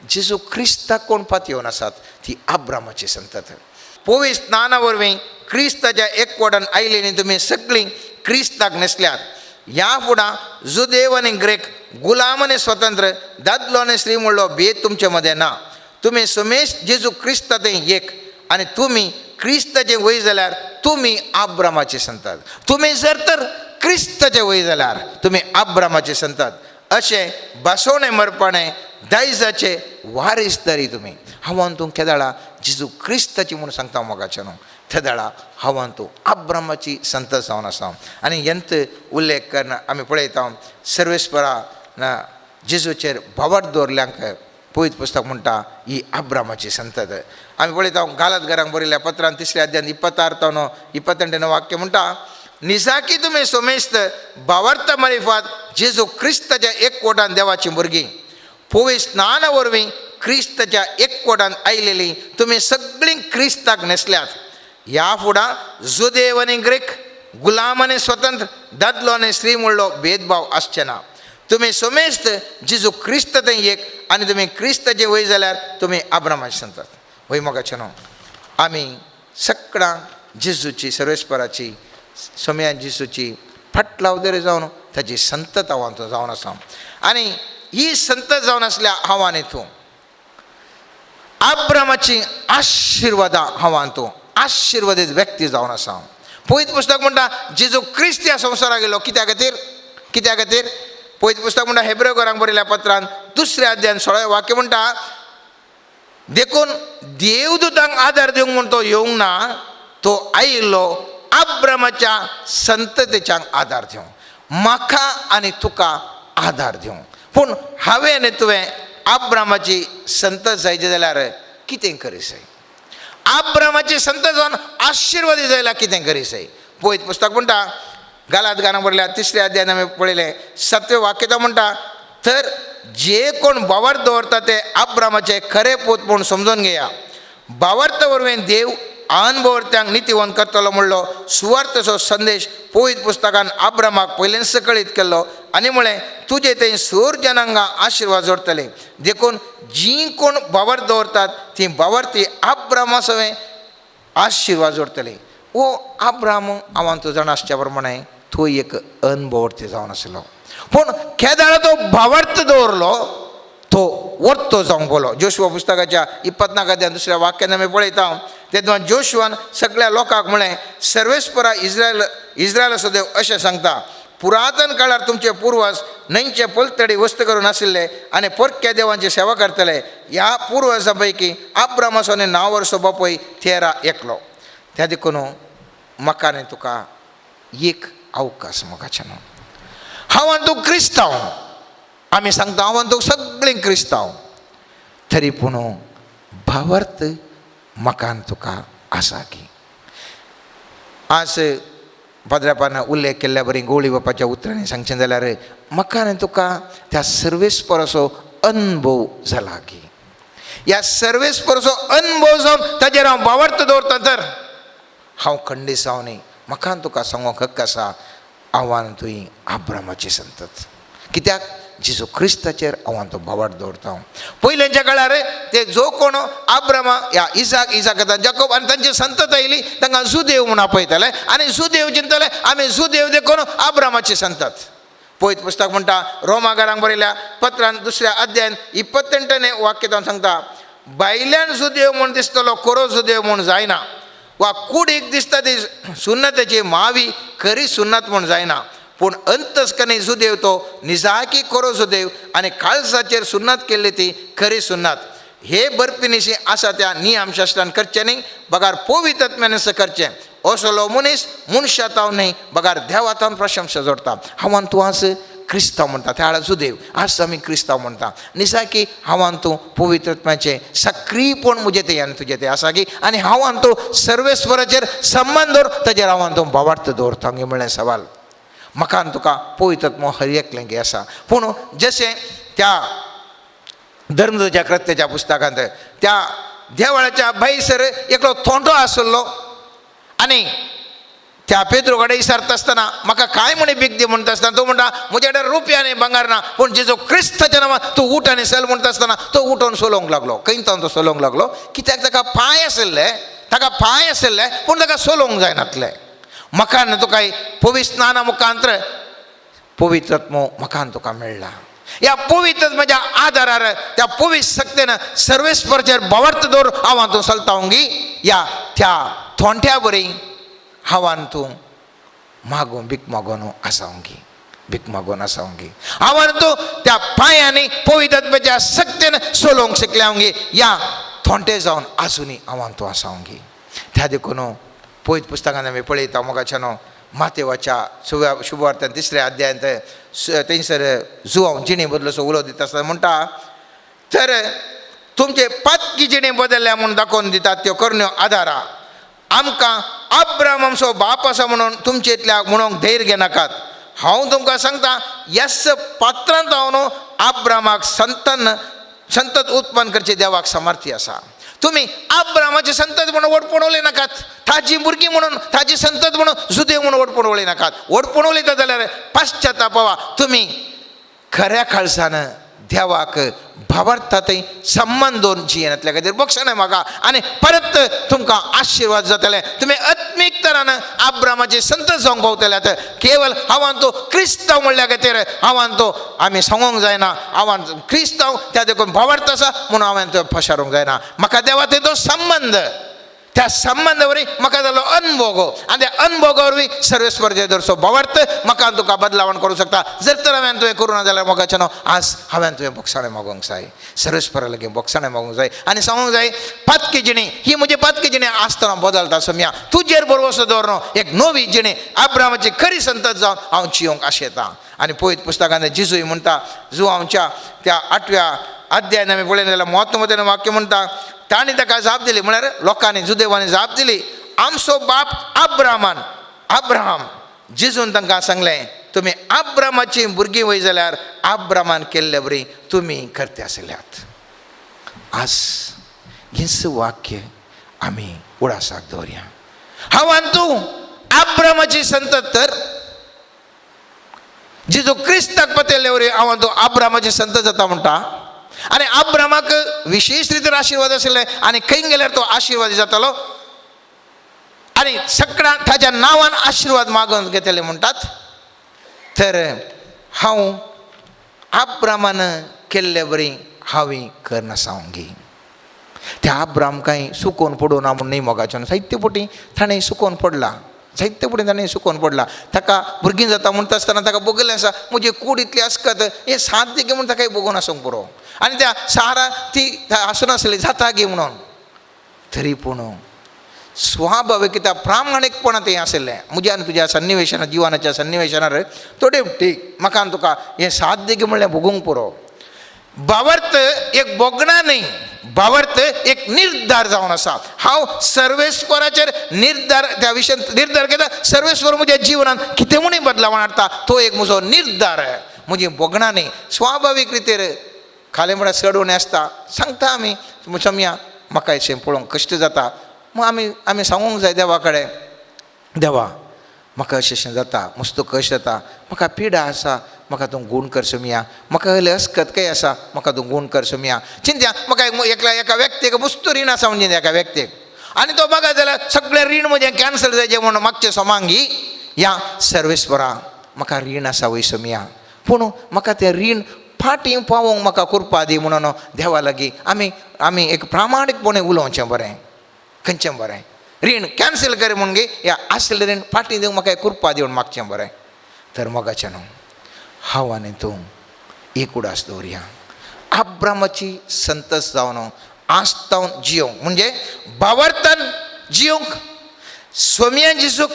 जेजू क्रिस्ताक कोण पातयेवन आसात ती आब्रामाची संतत. पवित्र स्नाना वरवीं क्रिस्ताच्या एकवटान आयली न्ही तुमी सगळीं क्रिस्ताक न्हेसल्यात. ह्या फुडां जुदेव आनी ग्रेक, गुलाम आनी स्वतंत्र, दादलो आनी स्त्री म्हणलो भेद तुमचे मदें ना. तुमी सुमेश जेजू क्रिस्ता तें एक आनी तुमी क्रिस्ताचे वय जाल्यार तुमी आब्रामाचे संतत. तुमी जर तर क्रिस्ताचे वय जाल्यार तुमी आब्रामाचे संतत. अशें बसवणे मरपाणें दायजाचे वारीसदारी तुमी. हांव तूं केदाळा जेजू क्रिस्ताची म्हूण सांगता मोगाचें न्हू, तेदाळा हांव तूं आब्रामाची संतत जावन आसा. आनी यंत उल्लेख करून आमी पळयता सर्वेस्परा ना जेजूचेर भावार्थ दवरल्यांक पवित्र पुस्तक म्हणटा ही आब्रामाची संतत. आमी पळयता गालातगारांक बरयल्ल्या पत्रान 3 अध्यायान 26 28 वाक्य म्हणटा, निजाकी तुमी सोमेस्त भावार्थ मारिफात जेजू क्रिस्ताच्या एकवटान देवाची भुरगीं. पवित्र स्नाना वरवीं क्रिस्ताच्या एकवटान आयलेली तुमी सगळीं क्रिस्ताक न्हेसल्यात. ह्या फुडां जुदेव आनी ग्रेक, गुलाम आनी स्वतंत्र, दादलो आनी स्त्री म्हणलो भेदभाव आसचे ना. तुमी सोमेस्त जेजू क्रिस्त तें एक आनी तुमी क्रिस्ताचे वय जाल्यार तुमी आब्रामाचे संतत. वय मोगाचें न्हू, आमी सगळां जेजूची सर्वेस्पराची सोम्या जेजूची फाटलाव दर जावन ताची संतत हांव जावन आसा. आनी ही संतत जावन आसल्या हांव आनी तूं आब्रामाची आशिर्वादां हांव आनी तूं आशिर्वादीत व्यक्ती जावन आसा. पवित्र पुस्तक म्हणटा जेजू क्रिस्त ह्या संवसाराक गेलो कित्या खातीर? कित्या खातीर? पवित्र पुस्तक म्हणटा हेब्रेवकारांक बरयल्या पत्रान 2 अध्यायान 16 वाक्य म्हणटा, देखून देवदूतांक आदार दिवंक म्हूण तो येवंक ना, तो आयिल्लो आब्रामाच्या संततेच्यांक आदार दिवंक, म्हाका आनी तुका आदार दिवंक. पूण हांवें आनी तुवें आब्रामाची संतत जायची जाल्यार कितें करी जाय? आब्रामाची संतत जावन आशिर्वादी जाल्यार कितें करी जाय? पवित्र पुस्तक म्हणटा गालात गाना बरयल्या 3 अध्यायान आमी पळयलें 7 वाक्य तो म्हणटा, तर जे कोण भावार्थ दवरता ते आब्रामाचे खरे पूत म्हूण समजून घेया. भावार्थ वरवीं देव अनभवर्त्यांक नितीवंत करतलो म्हणलो सुवार्थचो संदेश पवित्र पुस्तकान आब्रामाक पयलेंच कळीत केल्लो आनी म्हळें तुजे थंय सूर जनांगां आशिर्वाद जोडटले. देखून जीं कोण भावार्थ दवरतात तीं भावार्थी आब्रामा सवें आशिर्वाद जोडटले. ओ आब्राम हांव तूं जाणा आसच्या प्रमाणे तो एक अनभवर्ती जावन आसलो, पूण केदाळा तो भावार्थ दवरलो तो वर्तो जावंक पडलो. जोशुआ पुस्तकाच्या 24 अध्याय दुसऱ्या वाक्यान आमी पळयता तेन्ना जोशुआन सगळ्या लोकांक म्हळें सर्वेस्परा इस्रायलाचो देव अशें सांगता, पुरातन काळार तुमचे पुर्वज न्हंयचे पलतडी वस्त करून आशिल्ले आनी परक्या देवांची सेवा करतले. ह्या पुर्वजां पैकी आब्रामाचो आनी नांवरचो बापूय तेरा एकलो. त्या देखून म्हाका न्ही तुका एक अवकाश मोगाचें न्हू. हांव आनी तूं क्रिस्तांव, आमी सांगता हांव आनी तूं सगळीं क्रिस्तांव, तरी पूण भावार्थ म्हाका आनी तुका आसा की आज पाद्रापान उल्लेख केल्ल्या बरी गोळी बापाच्या उतरांनी सांगचें जाल्यार म्हाका आनी तुका त्या सर्वेस्पराचो अनुभव जाला की ह्या सर्वेस्पराचो अनुभव जावन ताजेर हांव भावार्थ दवरता तर हांव खंडीत जावं न्ही. म्हाका आनी तुका सांगूंक हक्क आसा हांव आनी तुवें आब्रामाची संतत, कित्याक जेजू क्रिस्ताचेर हांव आनी तो भावार्थ दवरता. पयल्याच्या काळार ते जो कोण आब्रामा ह्या इजाक, इजाक जाकोब आनी तांची संतत आयली तांकां जुदेव म्हूण आपयताले आनी जुदेव चिंतले आमी जुदेव देखून आब्रामाची संतत. पवित्र पुस्तक म्हणटा रोमागारांक बरयल्या पत्रान 2 अध्यायान 28 वाक्य तांकां सांगता, भायल्यान जुदेव म्हूण दिसतलो खरो जुदेव म्हूण जायना, वा कुडीक दिसता ती सुन्नतेची मावी खरी सुन्नत म्हूण जायना, पूण अंतस्कने जुदेव तो निजाकी खरो जुदेव आनी काळजाचेर सुन्नत केल्ली ती खरी सुन्नत. हे बरपिनिशी आसा त्या नियमशास्त्रान करचें न्ही बगार पवित्र करचें. असलो मनीस मनशातावन न्ही बगार देवातावन प्रशंसा जोडटा. हांव आनी तूं आज क्रिस्तांव म्हणटा, त्या वेळार जुदेव, आज आमी क्रिस्तांव म्हणटा. निजाकी हांव आनी तूं पवित्रत्वाचें सक्रीयपण म्हजें तें आनी तुजें तें आसा की आनी हांव आनी तूं सर्वेस्वराचेर संबंद दवर ताजेर हांव आनी तूं भावार्थ दवरता गे म्हणलें सवाल. म्हाका आनी तुका पवित्रत्व हर एकलें गे आसा, पूण जशें त्या धर्मच्या कृत्याच्या पुस्तकांत त्या देवळाच्या भायसर एकलो थोंटो आसलो आनी त्या पेद्रो कडेन विचारता आसतना म्हाका कांय म्हणी भीक दी म्हणटा आसतना तो म्हणटा म्हज्या कडेन रुपया न्ही भांगर ना, पूण जेजू क्रिस्ताच्या नांवान तूं उठ आनी चल म्हणटा आसतना तो उठोवन चलोवंक लागलो. खंय तो चलोवंक लागलो कित्याक ताका पांय आशिल्ले, ताका पांय आशिल्ले पूण ताका चलोवंक जायनातले. म्हाका आनी तुका पवित्र स्नाना मुखांतर पवित्रत्व म्हाका आनी तुका मेळ्ळा. ह्या पवित्रत्वाच्या आदारार त्या पवित्र शक्तेन सर्वेस्पराचेर भावार्थ दवर हांव आनी तूं चलता गी ह्या त्या थोंट्या बरी हांव आनी तूं मागून भीक मागून आसावंगी, भीक मागून आसावंगी. हांव आनी तूं त्या पांयांनी पवित्रत्वाच्या शक्तेन चलोवंक शिकल्यावंगी ह्या थोंटे जावन आजुनी हांव आनी तूं आसावंगी. त्या देखून पवित्र पुस्तकान आमी पळयता मोगाच्यानो मातेवाच्या शुभवार्त्यान 3 अध्यायांत थंयसर जुवांव जिणे बदलोसो उलो दिता आसतना म्हणटा तर तुमचे पातकी जिणे बदलल्या म्हूण दाखोवन दितात त्यो करण्यो आदारा आमकां आब्राम आमचो बाप आसा म्हणून तुमचेंतल्या म्हणूंक धैर्य घेनाकात. हांव तुमकां सांगता ह्याच पात्रांत हांव न्हू आब्रामाक संतन संतत उत्पन्न करचे देवाक समर्थी आसा. तुमी आब्रामाची संतत म्हणून वडपण उलय नाकात, ताजी भुरगीं म्हणून ताजी संतत म्हणून जुदेव म्हणून वडपण उलय नाकात. वडपण उलयता जाल्यार पश्चातापावा तुमी खऱ्या काळजान देवाक भावार्थातय थंय संबंद दवरून जियेनातल्या खातीर बक्षणें म्हाका आनी परत तुमकां आशिर्वाद जातले. तुमी आत्मीक तरान आब्रामाचे संत जावंक पावतले. केवल हांव तो क्रिस्तांव म्हणल्या खातीर हांव तो आमी सांगूंक जायना हांव क्रिस्तांव त्या देखून भावार्थ आसा म्हणून हांवें तो फशारूंक जायना. म्हाका देवा थंय तो संबंद, त्या संबंदा वरवीं म्हाका जालो अनभोग आनी त्या अनभोगा वरवीं सर्वेस्पराचे दरसो भावार्थ म्हाका तुका बदलावण करूं शकता. जर तर हांवें तुवें करूं ना जाल्यार मोगाचें न्हू आज हांवें तुवें बोगसाणें मागूंक जाय, सर्वेस्परा लागीं बोगसाणें मागूंक जाय आनी सांगूंक जाय पातकी जिणी ही म्हजी पातकी जिणी आसतना बदलता सोम्या तुजेर बरवसो दवर एक नवी जिणी आब्रामाची खरी संतत जावन हांव जियोंक आशेतां. आनी पवित्र पुस्तकांत जेजूय म्हणटा जुवांवच्या त्या 8व्या अध्यायान आमी पळयलें जाल्यार म्हत्व वाक्य म्हणटा तांणी ताका जाप दिली, म्हळ्यार लोकांनी जुदेवांनी जाप दिली आमचो बाप आब्रामान अब्राहम. जेजून तांकां सांगलें तुमी आब्रामाची भुरगीं वय जाल्यार आब्रामान केल्ले बरी तुमी करते आसल्यात. आज हेंच वाक्य आमी उडासाक दवरया. हांव आनी तूं आब्रामाची संतत तर जेजू क्रिस्ताक पत्यल्ले वरी हांव आनी तूं आब्रामाची संतत जाता म्हणटा. आनी आब्रामाक विशेश रितीन आशिर्वाद आशिल्ले आनी खंय गेल्यार तो आशिर्वाद जातालो आनी सगळ्या ताच्या नांवान आशिर्वाद मागून घेतले म्हणटात. तर हांव आब्रामान केल्ले बरी हांवें करनासावंगी. त्या आब्राम कांय सुकोवन पडूं ना म्हूण न्ही मोगाच्यान जायते फावटी ताणें सुकोवन पडला, जायते फावटी ताणें सुकोवन पडला. ताका भुरगीं जाता म्हणटा आसतना ताका भोगलें आसा म्हजी कूड इतली आसकत हें साध्य गे म्हूण ताका भोगून आसूंक पुरो. आनी त्या सारा ती आसून आसली जाता गे म्हणून. तरी पूण स्वाभावीक त्या प्रामाणीकपणां तें आशिल्लें. म्हज्या आनी तुज्या सन्निवेशना जिवनाच्या सन्निवेशनार थोडे ठीक म्हाका आनी तुका हें साध्य गे म्हणल्यार भोगूंक पुरो. भावार्थ एक भोगणा न्ही, भावार्थ एक निर्धार जावन आसा. हांव सर्वेस्वराचेर निर्धार त्या विशयान निर्धार घेता. सर्वेस्वर म्हज्या जिवनांत कितें म्हणून बदलावण हाडटा तो एक म्हजो निर्धार, म्हजी भोगणा न्ही. स्वाभावीक रितीर खालें म्हळ्यार चड उणें आसता सांगता आमी समया म्हाका अशें पळोवंक कश्ट जाता. मग आमी आमी सांगूंक जाय देवा कडेन, देवा म्हाका अशें अशें जाता, मस्तो कश्ट जाता, म्हाका पिडा आसा, म्हाका तूं गूण कर सोमया, म्हाका हले अस्कत काय आसा, म्हाका तूं गूण कर सोमया. चिंत्या म्हाका एकल्या एका व्यक्तीक मस्तो रीण आसा म्हणजे एका व्यक्तीक आनी तो मागत जाल्यार सगळें रीण म्हजें कॅन्सल जायचें म्हणून मागचें सोमांगी ह्या सर्वेस्वरा म्हाका रीण आसा वय सोमया, पूण म्हाका तें रीण फाटीं पावोवंक म्हाका कृपा दी म्हणून देवा लागीं आमी आमी एक प्रामाणीकपणे उलोवचें बरें. खंयचें बरें रीण कॅन्सल कर म्हणून गे ह्या आसलें रीण फाटीं दिवंक म्हाका कृपा दिवन मागचें बरें. तर मोगाचें न्हू हांव आनी तूं एक उडास दवरया. आब्रामाची संतस जावन आस्तावन जियोंक म्हणजे भावार्थान जियोंक सोमया जेजूक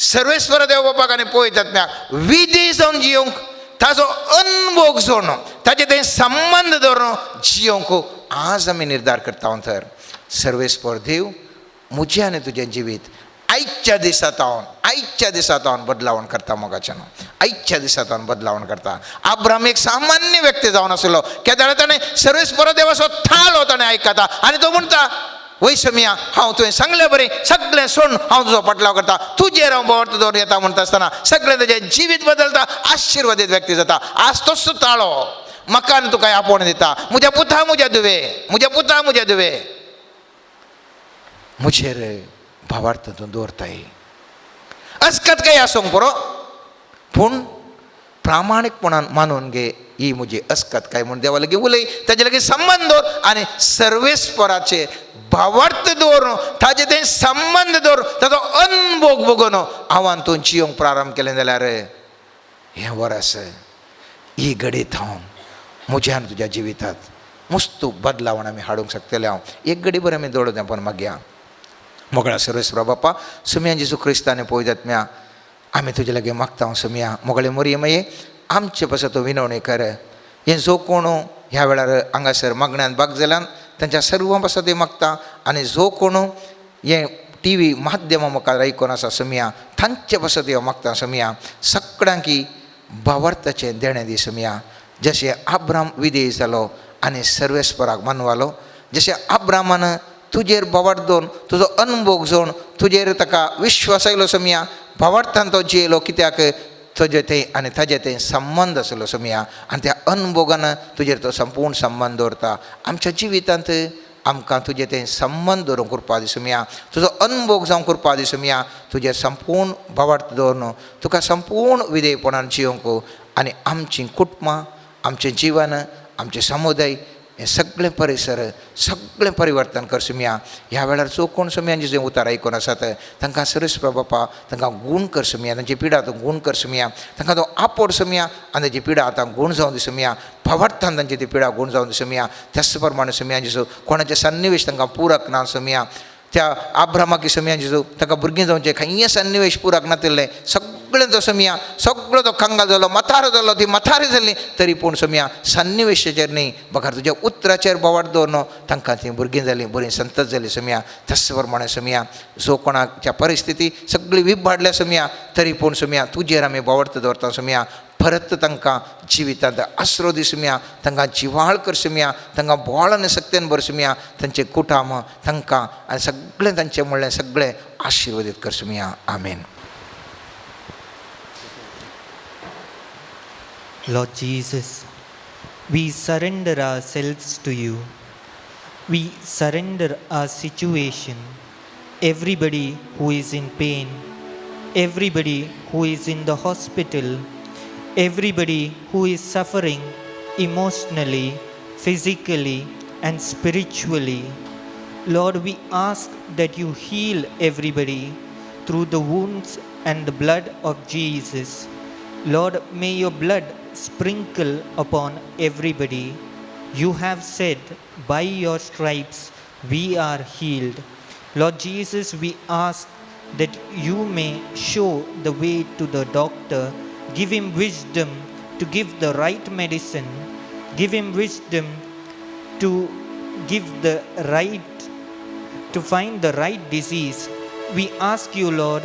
सर्वेस्वर देव बापाक आनी पवित्र विधी जावन जियोंक ताजो अनभोग जोडून ताजे ते संबंद दवरून जियोंक आज आमी निर्धार करता. तर सर्वेस्पर देव म्हजें आनी तुजें जिवीत आयच्या दिसा तावन आयच्या दिसा तावन बदलावण करता. मोगाचें न्हू आयच्या दिसा तावन बदलावण करता. आब्राम एक सामान्य व्यक्ती जावन आसलो केदाळा ताणें सर्वेस्पर देवाचो थालो ताणें आयकता आनी तो म्हणटा वय समिया हांव तुवें सांगलें बरें सगळें सोडून हांव तुजो पाटलाव करता, तुजेर हांव बोवार्थ दवरून येता म्हणटा आसतना सगळें तुजें जिवीत बदलता, आशिर्वादीत व्यक्ती जाता. आज तोच ताळो म्हाका आनी तुका आपोवण दिता, म्हज्या पुता म्हज्या दुवे, म्हज्या पुता म्हज्या दुवे, म्हजेर भावार्थ तूं दवरताय. अस्कत काय आसूंक पुरो पूण प्रामाणीकपणान मानून घे ही म्हजी अस्कत काय म्हूण देवा लागीं उलय, ताजे लागीं संबंद दवर आनी सर्वेस्पराचे भावार्थ दवरून ताजे ते संबंद दवर ताजो अनभोग भोगून हांवान तूं जियोंक प्रारंभ केलें जाल्यार हें वर्स ही घडी थावन म्हज्या आनी तुज्या जिवितांत मस्त बदलावण आमी हाडूंक शकतले. हांव एक घडी बरें आमी दोळो तें पण मागया. मोगळा सर्वेस्वरा बापा सुमया जेजू क्रिस्ताने पवित्र आमी तुजे लागीं मागता हांव सुमया मोगळे मोरये मागीर आमचे पासत तूं विनवणी कर. हें जो कोण ह्या वेळार हांगासर मागण्यान भाग जाल्यान तांच्या सर्वां पासत मागता आनी जो कोण हें टी व्ही माध्यमा मुखार आयकून आसा सुमया तांचे पासत हांव मागता सुमया सगळ्यांकी भावार्थाचें देणें दी सुमया. जशें आब्राम विधेय जालो आनी सर्वेस्पराक मानवालो, जशें आब्रामान तुजेर भावार्थ दवरून तुजो अनभोग जोवन तुजेर ताका विश्वास आयलो सोमया, भावार्थान तो जियेलो कित्याक तुजे थंय आनी ताजे थंय संबंद आसलो सोमया आनी त्या अनभोगान तुजेर तो संपूर्ण संबंद दवरता. आमच्या जिवितांत आमकां तुजे थंय संबंद दवरूंक कृपा दी सोमया, तुजो अनभोग जावंक कृपा दी सोमया, तुजेर संपूर्ण भावार्थ दवरून तुका संपूर्ण विधेयपणान जियोंक आनी आमचीं कुटुंबां, आमचें जिवन, आमचें समुदाय हें सगळें परिसर सगळें परिवर्तन कर सोमया. ह्या वेळार जो कोण सोमया जें उतार आयकून आसात तांकां सर्वेस्पर बापा तांकां गूण कर सोमया, तांची पिडा तूं गूण कर सोमया, तांकां तो आपोड सोमया आनी तांची पिडा आतां गूण जावन दी सोमया, भावार्थान तांची ती पिडा गूण जावन दी सोमया. त्याच प्रमाणे सोमया जेजू कोणाचें सन्निवेश तांकां पुरक ना सोमया, त्या आब्रामाक सोमया जेजू तांकां भुरगीं जावचें खंय सन्निवेश पुरक नातिल्लें सगळें सगळें तो सोमया सगळो तो कंगाल जालो, मथारो जालो, ती मथारी जाली, तरी पूण सोमया सन्निवेशाचेर न्ही बगर तुज्या उतराचेर बोवाट दवरनो तांकां तीं भुरगीं जालीं, बरीं संतत जालीं सोमया. तस प्रमाणें सोमया जो कोणाच्या परिस्थिती सगळी विभाडल्या सोमया, तरी पूण सोमया तुजेर आमी बोवार्थ दवरता सोमया. परत तांकां जिवितांत आसरो दिसुया, तांकां जिवाळ करसुया, तांकां बोळ आनी सक्तेन भरसुया, तांचें कुटाम तांकां आनी सगळें तांचें म्हणलें सगळें आशिर्वादीत करसुया. आमेन. Lord Jesus, we surrender ourselves to you. We surrender our situation. Everybody who is in pain, everybody who is in the hospital, everybody who is suffering emotionally, physically, and spiritually. Lord, we ask that you heal everybody through the wounds and the blood of Jesus. Lord, may your blood sprinkle upon everybody. You have said, by your stripes we are healed. Lord Jesus, we ask that you may show the way to the doctor. Give him wisdom to give the right medicine. Give him wisdom to give the right, to find the right disease. We ask you, Lord,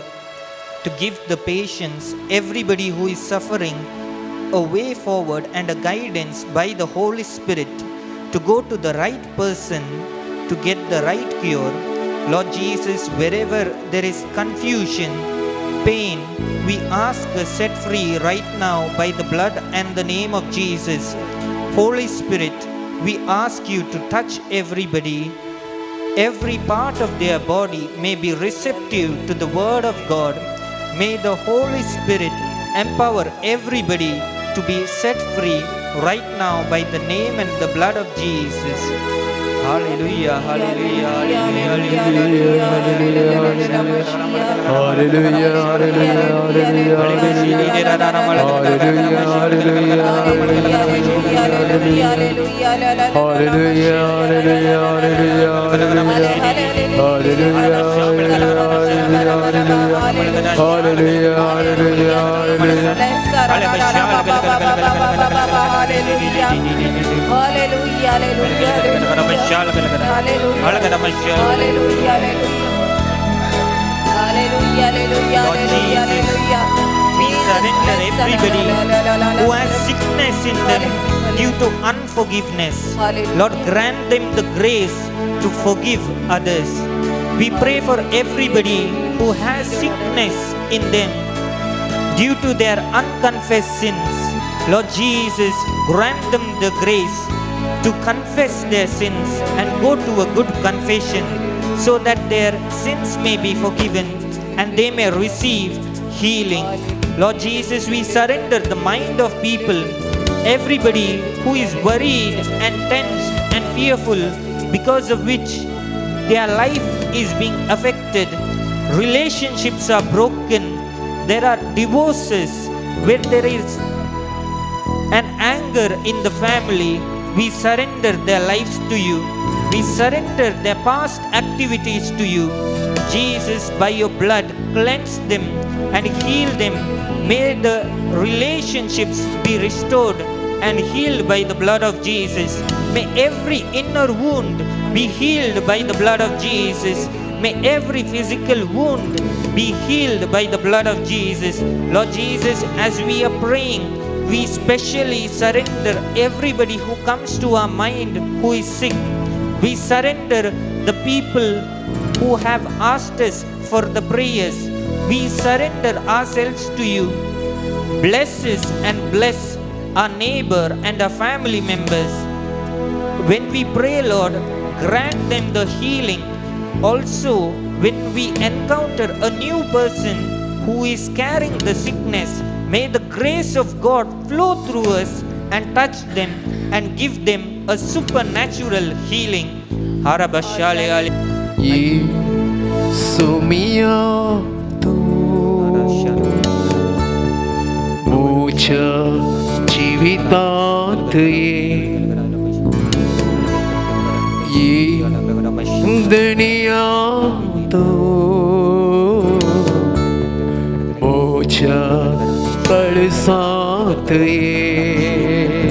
to give the patients, everybody who is suffering, a way forward and a guidance by the Holy Spirit to go to the right person to get the right cure. Lord Jesus, wherever there is confusion, pain, we ask a set free right now by the blood and the name of Jesus. Holy Spirit, we ask you to touch everybody. Every part of their body may be receptive to the word of God. May the Holy Spirit empower everybody to be set free right now by the name and the blood of Jesus. Hallelujah, hallelujah, hallelujah, hallelujah, hallelujah, hallelujah, Lord Jesus, we surrender everybody who has sickness in them due to unforgiveness. Lord, grant them the grace to forgive others. We pray for everybody who has sickness in them due to their unconfessed sins. Lord Jesus, grant them the grace to confess their sins and go to a good confession so that their sins may be forgiven and they may receive healing. Lord Jesus, we surrender the mind of people, everybody who is worried and tensed and fearful, because of which their life is being affected. Relationships are broken. There are divorces where there is an anger in the family. We surrender their lives to you. We surrender their past activities to you. Jesus, by your blood, cleanse them and heal them. May the relationships be restored and healed by the blood of Jesus. May every inner wound be healed by the blood of Jesus. May every physical wound be healed by the blood of Jesus. Lord Jesus, as we are praying, we specially surrender everybody who comes to our mind who is sick. We surrender the people who have asked us for the prayers. We surrender ourselves to you. Bless us and bless our neighbor and our family members. When we pray, Lord, grant them the healing. Also, when we encounter a new person who is carrying the sickness, may the grace of God flow through us and touch them and give them a supernatural healing. जिवितांत ये दुनिया तो मोच्या म्हज्या कळसांत ये.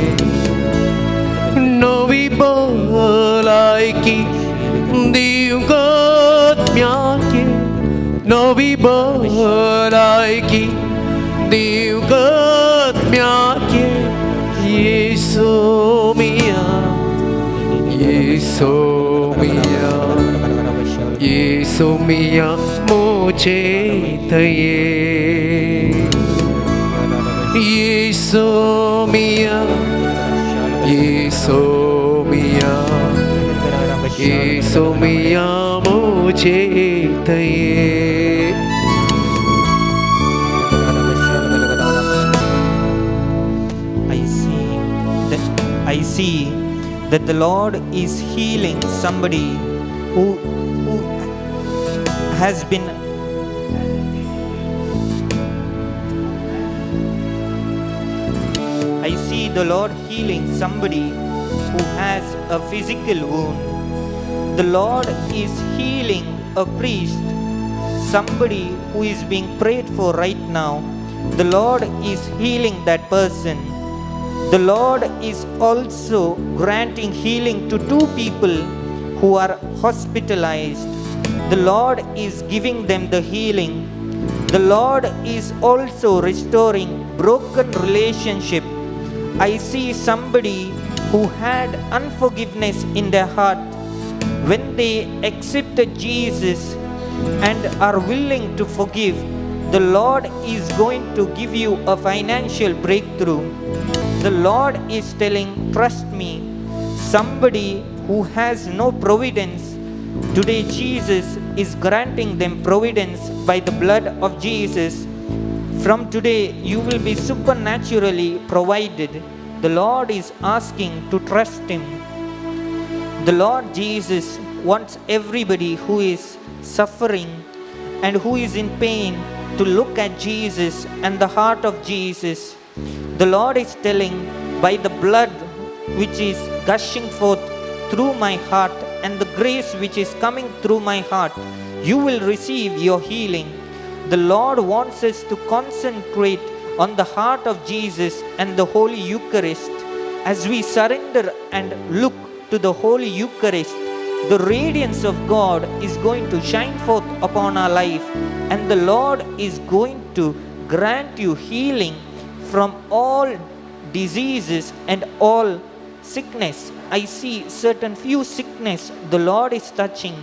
नवी भलायकी दिवंक आत्म्याक ये, नवी भलायकी दिवंक आत्म्याक ये. येसू मिया, येसू मिया, येसू मिया मुझे ये. येसू मिया, येसू मिया, येसू मिया मुझे ये. I see that the Lord is healing somebody who has been I see the Lord healing somebody who has a physical wound. The Lord is healing a priest, somebody who is being prayed for right now. The Lord is healing that person. The Lord is also granting healing to two people who are hospitalized. The Lord is giving them the healing. The Lord is also restoring broken relationship. I see somebody who had unforgiveness in their heart. When they accepted Jesus and are willing to forgive, the Lord is going to give you a financial breakthrough. The Lord is telling, trust me. Somebody who has no providence, today Jesus is granting them providence by the blood of Jesus. From today, you will be supernaturally provided. The Lord is asking to trust Him. The Lord Jesus wants everybody who is suffering and who is in pain to look at Jesus and the heart of Jesus. The Lord is telling, by the blood which is gushing forth through my heart and the grace which is coming through my heart, you will receive your healing. The Lord wants us to concentrate on the heart of Jesus and the Holy Eucharist. As we surrender and look to the Holy Eucharist, the radiance of God is going to shine forth upon our life, and the Lord is going to grant you healing from all diseases and all sickness. I see certain few sickness the Lord is touching.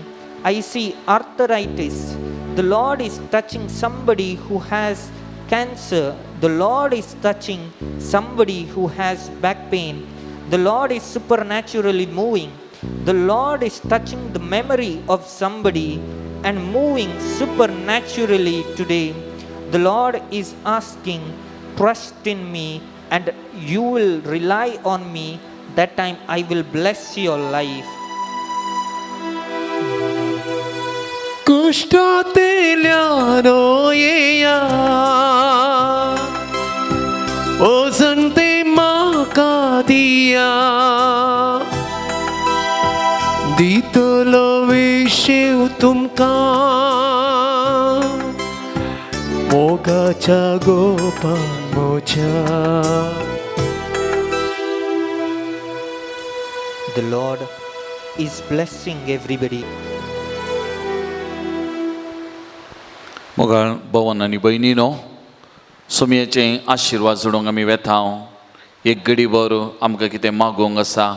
I see arthritis. The Lord is touching somebody who has cancer. The Lord is touching somebody who has back pain. The Lord is supernaturally moving. The Lord is touching the memory of somebody and moving supernaturally today. The Lord is asking, trust in me and you will rely on me. That time I will bless your life. कुश्टांतल्यान येया, वचन ते म्हाका दिया, दितलो विशेव तुमकां मोगाच्या गोपान म्हज्या. The Lord is blessing everybody. मोगाळ भवन आनी भयणीनो, सोमयेचे आशिर्वाद जोडूंक आमी वेता. एक गडीभर आमकां कितें मागूंक आसा,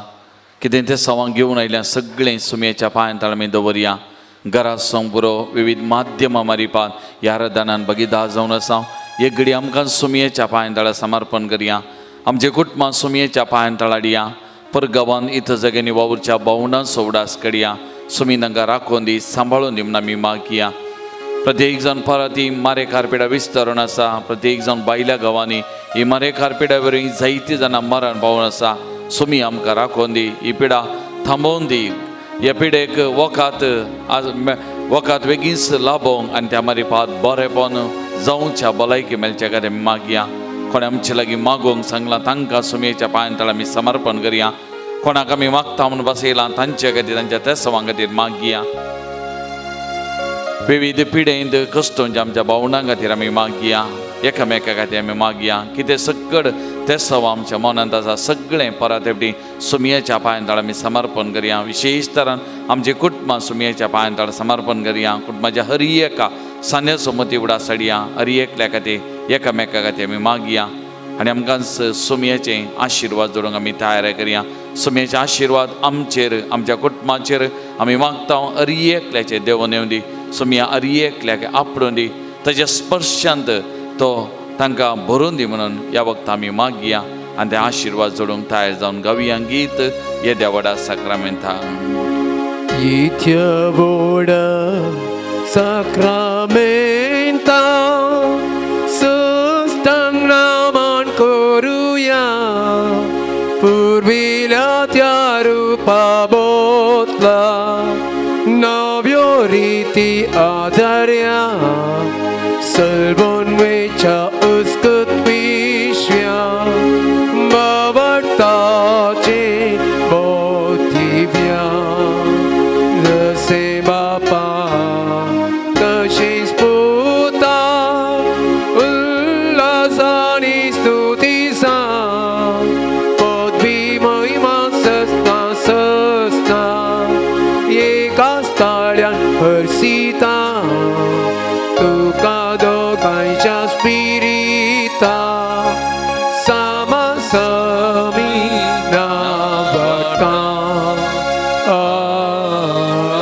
कितें तें सवांक घेवन आयल्या सगळें सुमयेच्या पांयां तळा आमी दवरया. घरा संग पुरो विविध माध्यमां मारिपात ह्या रदानान भगिदार जावन आसा. एक घडी आमकां सुमयेच्या पांयां तळा समर्पण करया. आमचे कुटुंबां सुमयेच्या पांयां तळा हाडया. परगांवान इथं जाग्यांनी वावुरच्या भावंडां सोवडास कडया. सुमी तांकां राखून दी, सांबाळून दी म्हूण आमी मागया. प्रत्येक जाण परत ही मारे कार्पेडा विस्तारून आसा. प्रत्येक जाण भायल्या गांवांनी ही मारे कार्पेडा वरवीं जायतीं जाणां मरण पावून आसा. सुमी आमकां राखून दी, ही पिडा थांबोवन दी. ह्या पिडेक वखद आज वखद बेगीनच लाभोवंक आनी त्या मारिपात बरेपण जावच्या भलायकी मेळच्या खातीर आमी मागया. कोणें आमचे लागीं मागोवंक सांगलां तांकां सुमयेच्या पांयां तळा आमी समर्पण करया. कोणाक आमी मागता म्हूण बसयलां तांचे खातीर, तांच्या तेसवां खातीर मागया. विविध पिडेंत कश्टोंच्या आमच्या भावंडां खातीर आमी मागया. एकामेका खातीर आमी मागया. कितें सक्कड तें सव आमच्या मनांत आसा सगळें परत एकटी सुमयेच्या पांयां तळ आमी समर्पण करया. विशेश तरान आमची कुटुंबां सुमयेच्या पांयां तळ समर्पण करया. कुटुंबाच्या हर एका सांद्याचो मती उडा साडया. हर एकल्या खातीर एकामेका खातीर आमी मागया आनी आमकां सुमयेचे आशिर्वाद जोडूंक आमी तयार करया. सुमयेचे आशिर्वाद आमचेर आमच्या कुटुंबाचेर आमी मागता. हर एकल्याचे देवून येवं दी. सुमया हर एकल्याक आपडून दी, ताच्या स्पर्शांत तो तांकां भरून दी म्हणून ह्या वखता आमी मागया आनी ते आशिर्वाद जोडूंक तयार जावन गावया गीत येद्या व्हडा साक्रामेंता. येद्या व्हडा साक्रामेंता सुस्तांग नामान करुया, पुर्विल्या त्या रुपा बोतला नव्यो रिती आधार्या, सलबोन वेच्या उस्कत पिशव्या बाबडताचे मोतिव्या, जसे बापा तशीच पुता उल्हासानी स्तुतीसा, पदवी महिमा सस्ना सस्ना एकाच ताळ्यान हर्षिता, तुका दोगांयच्या स्पिरिता सामा समी नावडटा.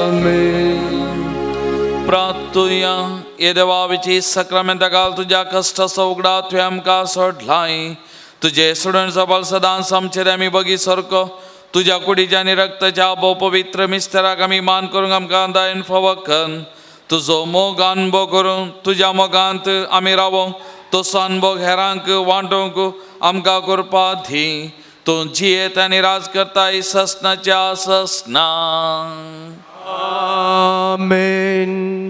आमेन. प्रार्थुया. ये देवा, साक्रामेंता घाल तुज्या कश्टाचो उगडा तुवें आमकां सोडलाय. तुजे सोडणचो बल सदांच आमचेर आमी बगी सारको तुज्या कुडीच्या आनी रक्ताच्या भोव पवित्र मिस्तराक आमी मान करूंक आमकां दायन फावो कर. तुजो मोग अनुभव करून तुज्या मोगांत आमी रावोंक, तसो अनुभव हेरांक वांटोवंक आमकां करपा दी. तूं जियेत आनी राज करताय ससनाच्या ससना. आमेन.